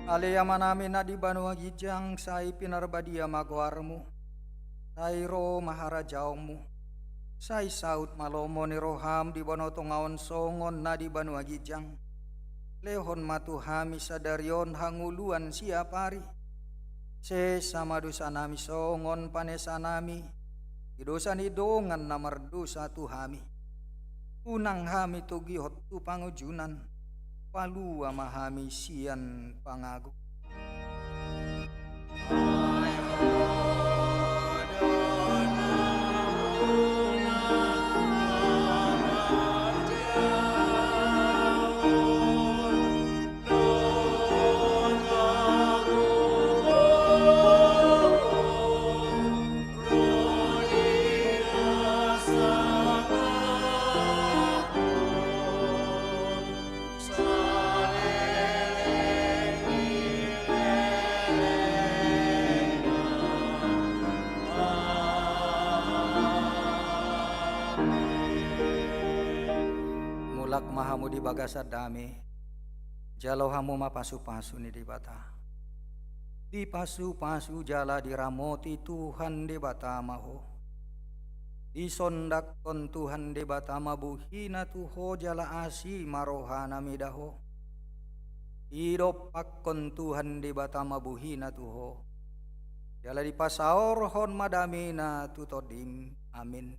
Ale Amanami na di banua ginjang, sai pinarbadia ma goarMu. Sai ro ma harajaonMu. Sai saut ma lomo ni rohaM di banua tonga on songon na di banua ginjang. Lehon ma tu hami sadari on hangoluan siapari. Sesa ma dosanami songon panesanami di dosa ni dongan na mardosa tu hami. Unang hami togihon tu pangunjunan. Palua ma hami sian pangago. Mulak ma hamu di bagasan dame, jalo hamu ma pasupasu ni Debata. Dipasupasu jala diramoti Tuhan Debata ma ho. Disondanghon Tuhan Debata ma bohina tu ho jala asi ma rohana mida ho. Didompakkon Tuhan Debata ma bohina tu ho, jala dipasaorhon ma damena tu tondim. Amin.